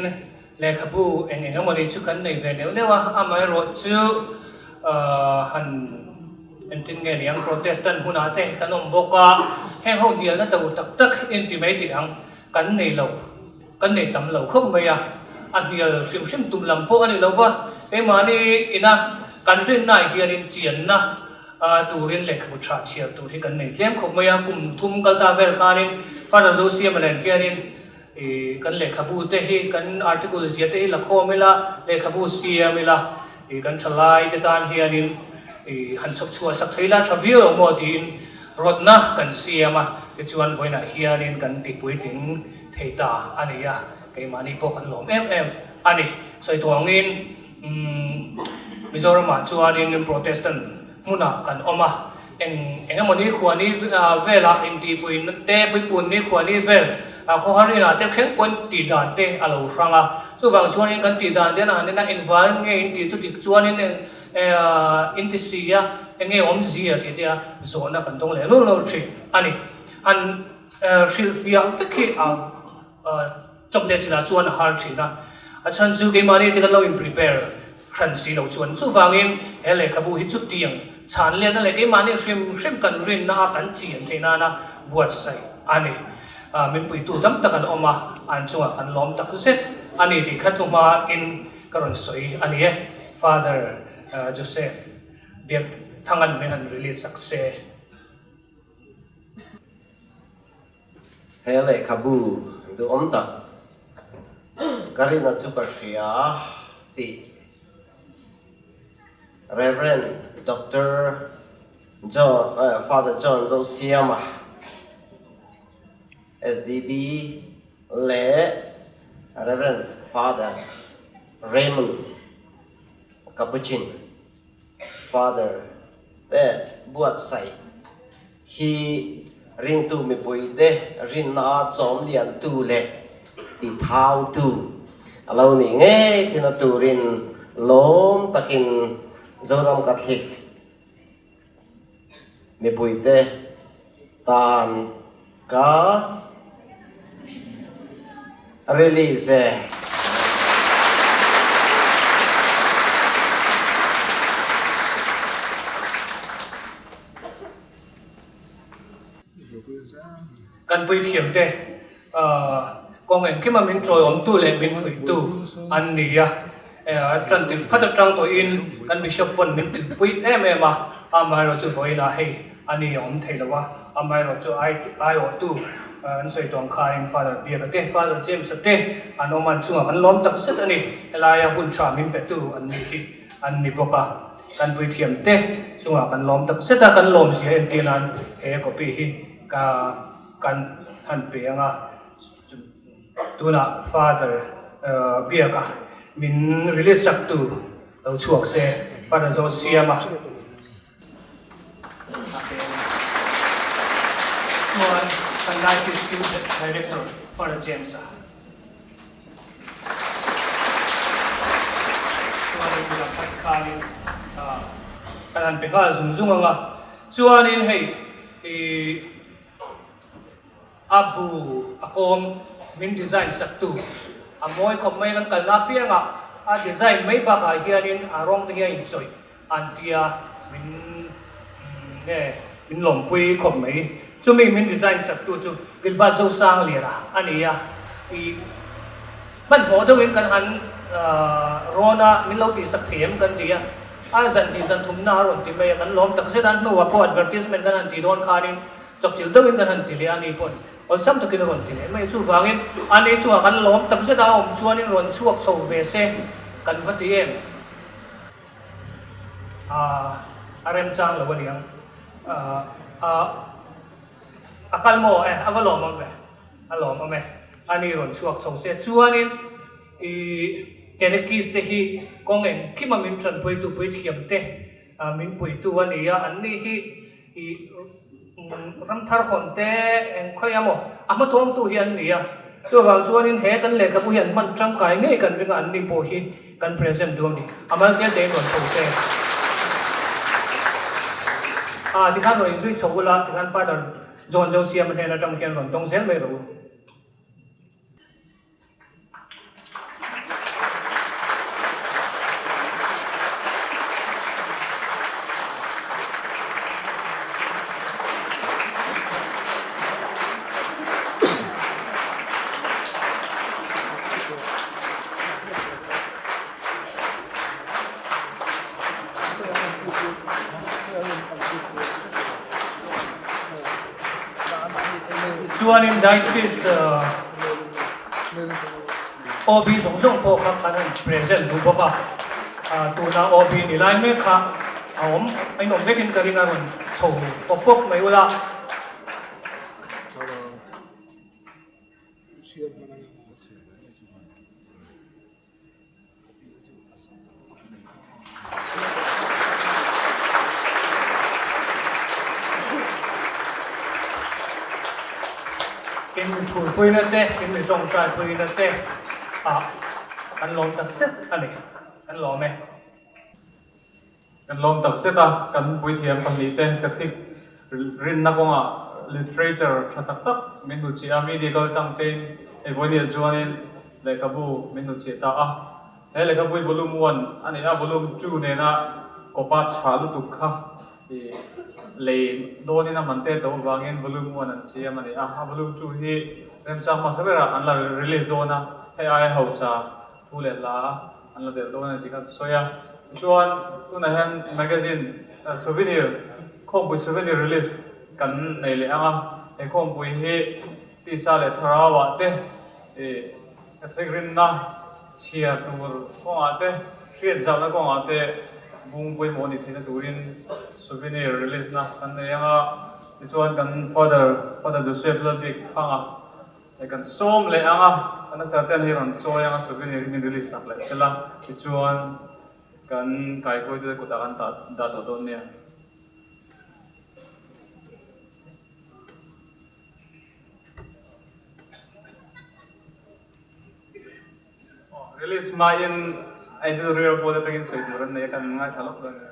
lehkhabu eng eng emawni chu kan nei ve neuh neuh a, amaherawh chu han entin nge niang Protestant hmunah te kan awm bawk a, heng ho hnialna to tak tak inti mai tih ang kan nei lo. Kan nei tam lo khawp mai a, a hnial hrim hrim tum lam pawh a ni lo va, keimahni ina kan rinnaah hianin chianna turin lehkhabu tha chhiar tur hi kan nei tlem khawp mai a, kum thum kal ta vel khanin Father Zosiama nen hianin kan lehkhabu te hi kan article zia te hi la khawm ila, lehkhabu siam ila, kan thalai te tan hianin han chhawp chhuah sak thei la tha viau lo maw tiin rawtna kan siam a, tichuan vawiinah hianin kan ti puitling thei ta a ni a, keimahni pawh kan lawm em em a ni. Sawi tawh angin Mizoramah chuanin Protestant hmunah kan awm a, eng eng emaw ni khua ni velah intihpui te, puipun ni khua ni vel khawhar inah te thleng pawhin tih dan te a lo hrang a. Chuvang chuanin kan tih dan te a han en a, engvangin nge intih chu dik chuanin inti si a, eng nge awmzia tih te a zawhna kan dawng leh lul lul thin a ni. Han Hrilhfiah vek hi a chawp leh chinah chuan a har thin a, a chhan chu keimahni te kan lo in prepare hran si lo chuan chuvangin he lehkhabu hi chutiang chhan letna leh keimahni hrim hrim kan rinna a kan chian theih nana buatsaih a ni. Min puitu tam tak an awm a, an chungah kan lawm tak zet a ni tih kha thu hma in ka rawn sawi a ni e. Father Joseph Biakthanga'n min han release sak se. He lehkhabu duhawm tak ka rinna chu ka hria tih Rev. Doctor John Father John Zosiama SDB leh Rev. Father Raymond Capuchin Father te buatsaih hi ringtu mipuite rinna chawm liantu leh tithautu a lo nih ngei thin a turin Lawm takin Zoram Catholic mipuite tan ka release e. Kan puithiamte kawng engkima min tawiawmtu leh min fuihtu an ni a, tan tirh phat atang pawhin kan Bishop pawn min tilpui em em a, amaherawhchu vawiinah hei a ni a awm thei lo a, amaherawhchu aiawhtu an sawi tawng khain Father Biaka te, Father James-a te an awm an chungah kan lawm tak zet a ni, helaia hun tha min petu an ni hi an ni bawk a. Kan puithiam te chungah kan lawm tak zet a, kan lawm zia entir nan he copy hi ka kan han pe ang a, tunah Father Biaka min release sak tu lo chhuak se, Father Zosiama a pe a ni. Chuan kan Diocese Youth Director Father James-a. Chuanin midang khat khanin kan han pe nghal zung zung ang a, chuanin hei ih a bu a kawm min design sak tu a mawi khawp mai kan kalna apiangah a design mai bakah hianin a rawng te hi a inchawih an tia min nge min lawmpui khawp mai. Chumi min design sak tu chu Gilbert Zosangliana a ni a, i hmanhmawh deuhin kan han rawn a, min lo tihsak thei em kan ti a, a zan hnih zan thumna a rawn ti mai a, kan lawm tak zet a, hnuah pawh advertisement kan han tih dawn khanin chawkchilh deuhin kan han ti leh a, ani pawhin awlsam takin a rawn ti leh mai a, chuvangin ani chungah kan lawm tak zet a, a awm chuanin rawn chhuak chho ve se kan va ti em. A remchang lo a niang. A kal maw e? A va lawm awm ve. A lawm awm e. A ni rawn chhuak chho se. Chuanin i catechist te hi kawng engkima min tanpuitu puithiam te min puitu a ni a. An ni hi i ramthar hawn te eng khawi a maw a hmatawngtu hi an ni a. Chuvang chuanin he kan lehkhabu hi an hman tangkai ngei kan ring a, an ni pawh hi kan present duh a ni. A mal tel tein rawn chho se. A, tikhan rawn inzui chho ula, tikhan Father John Zosiama hnen atang hian rawn dawng zel mai rawh u. Chuanin Diocese OB zawng zawng pawh kha kan han present duh bawk a, tuna OB ni lai mek kha a awm a inawm vekin ka ring a rawn chho pawp pawp mai ula. In mi phurpuina te, in mi tawngtaipuina te ah kan lawm tak zet a ni, kan lawm e. Kan lawm tak zet a, kan puithiam pahnihte Catholic rinna kawngah literature tha tak tak min hnuchhiah a, media kal tang tein hei vawinia chuanin lehkhabu min hnuchhiah ta a. He lehkhabu hi volume one a ni a, volume two nena kawpa chhah lutuk kha i lei dawnin a man te to avangin volume one an siam a ni a, a volume two hi remchang hmasa berah an la release dawn a, hei aia hausa thu leh hla an la delh dawn a ni tih kha an sawi a. Tichuan tunah hian magazine souvenir khawmpui souvenir release kan nei leh ang a, he khawmpui hi tisa leh thlarauah te ih Catholic rinna chhiar tur kawngah te hriat zauhna kawngah te bung pawimawh ni theihna turin souvenir release na kan nei ang a. Tichuan kan Father Father Joseph Lalbik Thanga Hei kan sawm leh ang a, kan asar ten hei rawn chawi ang a, souvenir hi min release sak leh sela, tichuan kan kaihruaitute kutah kan dah dah tawh dawn nia. Release hmain Editorial board atangin sawi tur an nei a, kan ngaithla lawk dawn nia.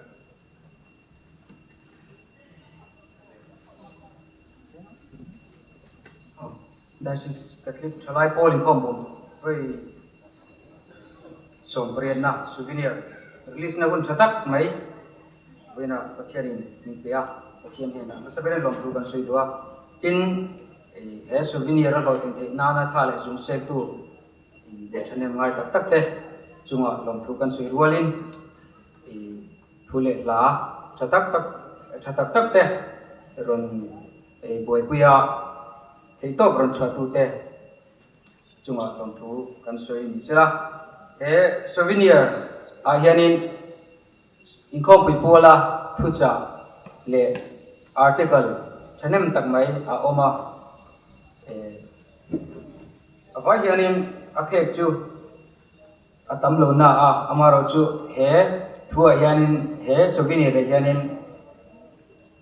Diocese Catholic Thalai Pawl inkhawm bawm vawi 18na souvenir release na hun tha tak mai vawiina Pathianin min pe a, Pathian hnenah nasa berin lawmthu kan sawi duh a. Tin, he souvenir a hlawhtlin theih nana tha leh zung seltu thahnem ngai tak tak te chunga lawmthu kan sawi rualin thu leh hla tha tak tak tha tak tak te rawn buaipuia theihtawp rawn chhuahtute chunga lawmthu kan sawi ni sela. He souvenir ah hianin inkhawmpui puala thuchah leh article thahnem tak mai a awm a. A vai hianin a phek chu a tam lo na a, amaherawhchu he thuah hianin he souvenir ah hianin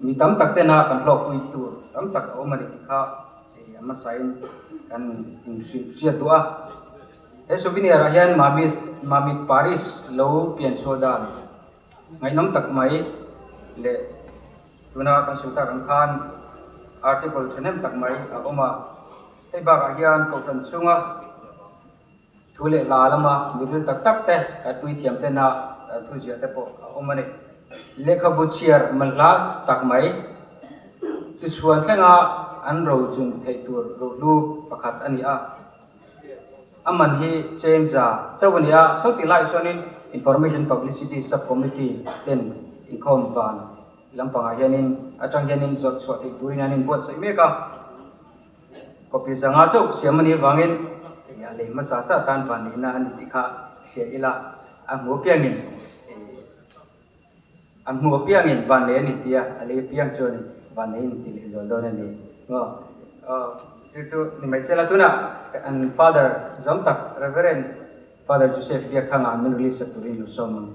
Mi tam tak tena kan hlawkpui tur tam tak a awm a ni tih kha a hmasain kan inhrilh hriat duh a. He souvenir ah hian Mamit Mamit Paris lo pian chhuah dan ngaihnawm tak mai leh tuna kan sawi tak ang khan article thahnem tak mai a awm a. Hei bakah hian kohhran chhunga Thu leh hla lama miril tak tak te, tui thiam tena thu ziah te pawh a awm a ni. Lehkhabu chhiar manhla tak mai chu chhuan thlenga an ro chun theih tur rohlu pakhat a ni a. A man hi cheng za chauh a ni a, sawti laiah chuanin Information Publicity Sub-Committee ten inkhawm van lampangah hianin atang hianin zawrh chhuah theih turin an inbuatsaih mek a. Copy zanga chauh siam a nih avangin a lei hmasa sa tan van nihna a ni tih kha hria ila, a hmu apiangin a hmu apiangin van nei a ni tih a, a lei apiang chuan van nei a ni tih leh zual dawn a ni maw? Aw, chu chu ni mai sela tunah an Father zawm tak Reverend Father Joseph Biakthanga min release sak turin lo sawm ang.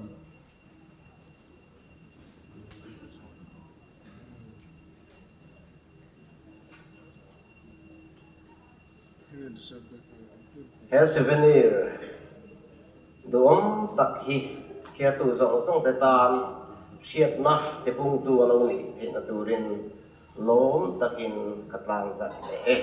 He souvenir duhawm tak hi chhiartu zawng zawng te tan hriatna tipungtu a lo nih theihna turin lawm takin ka tlangzat leh e.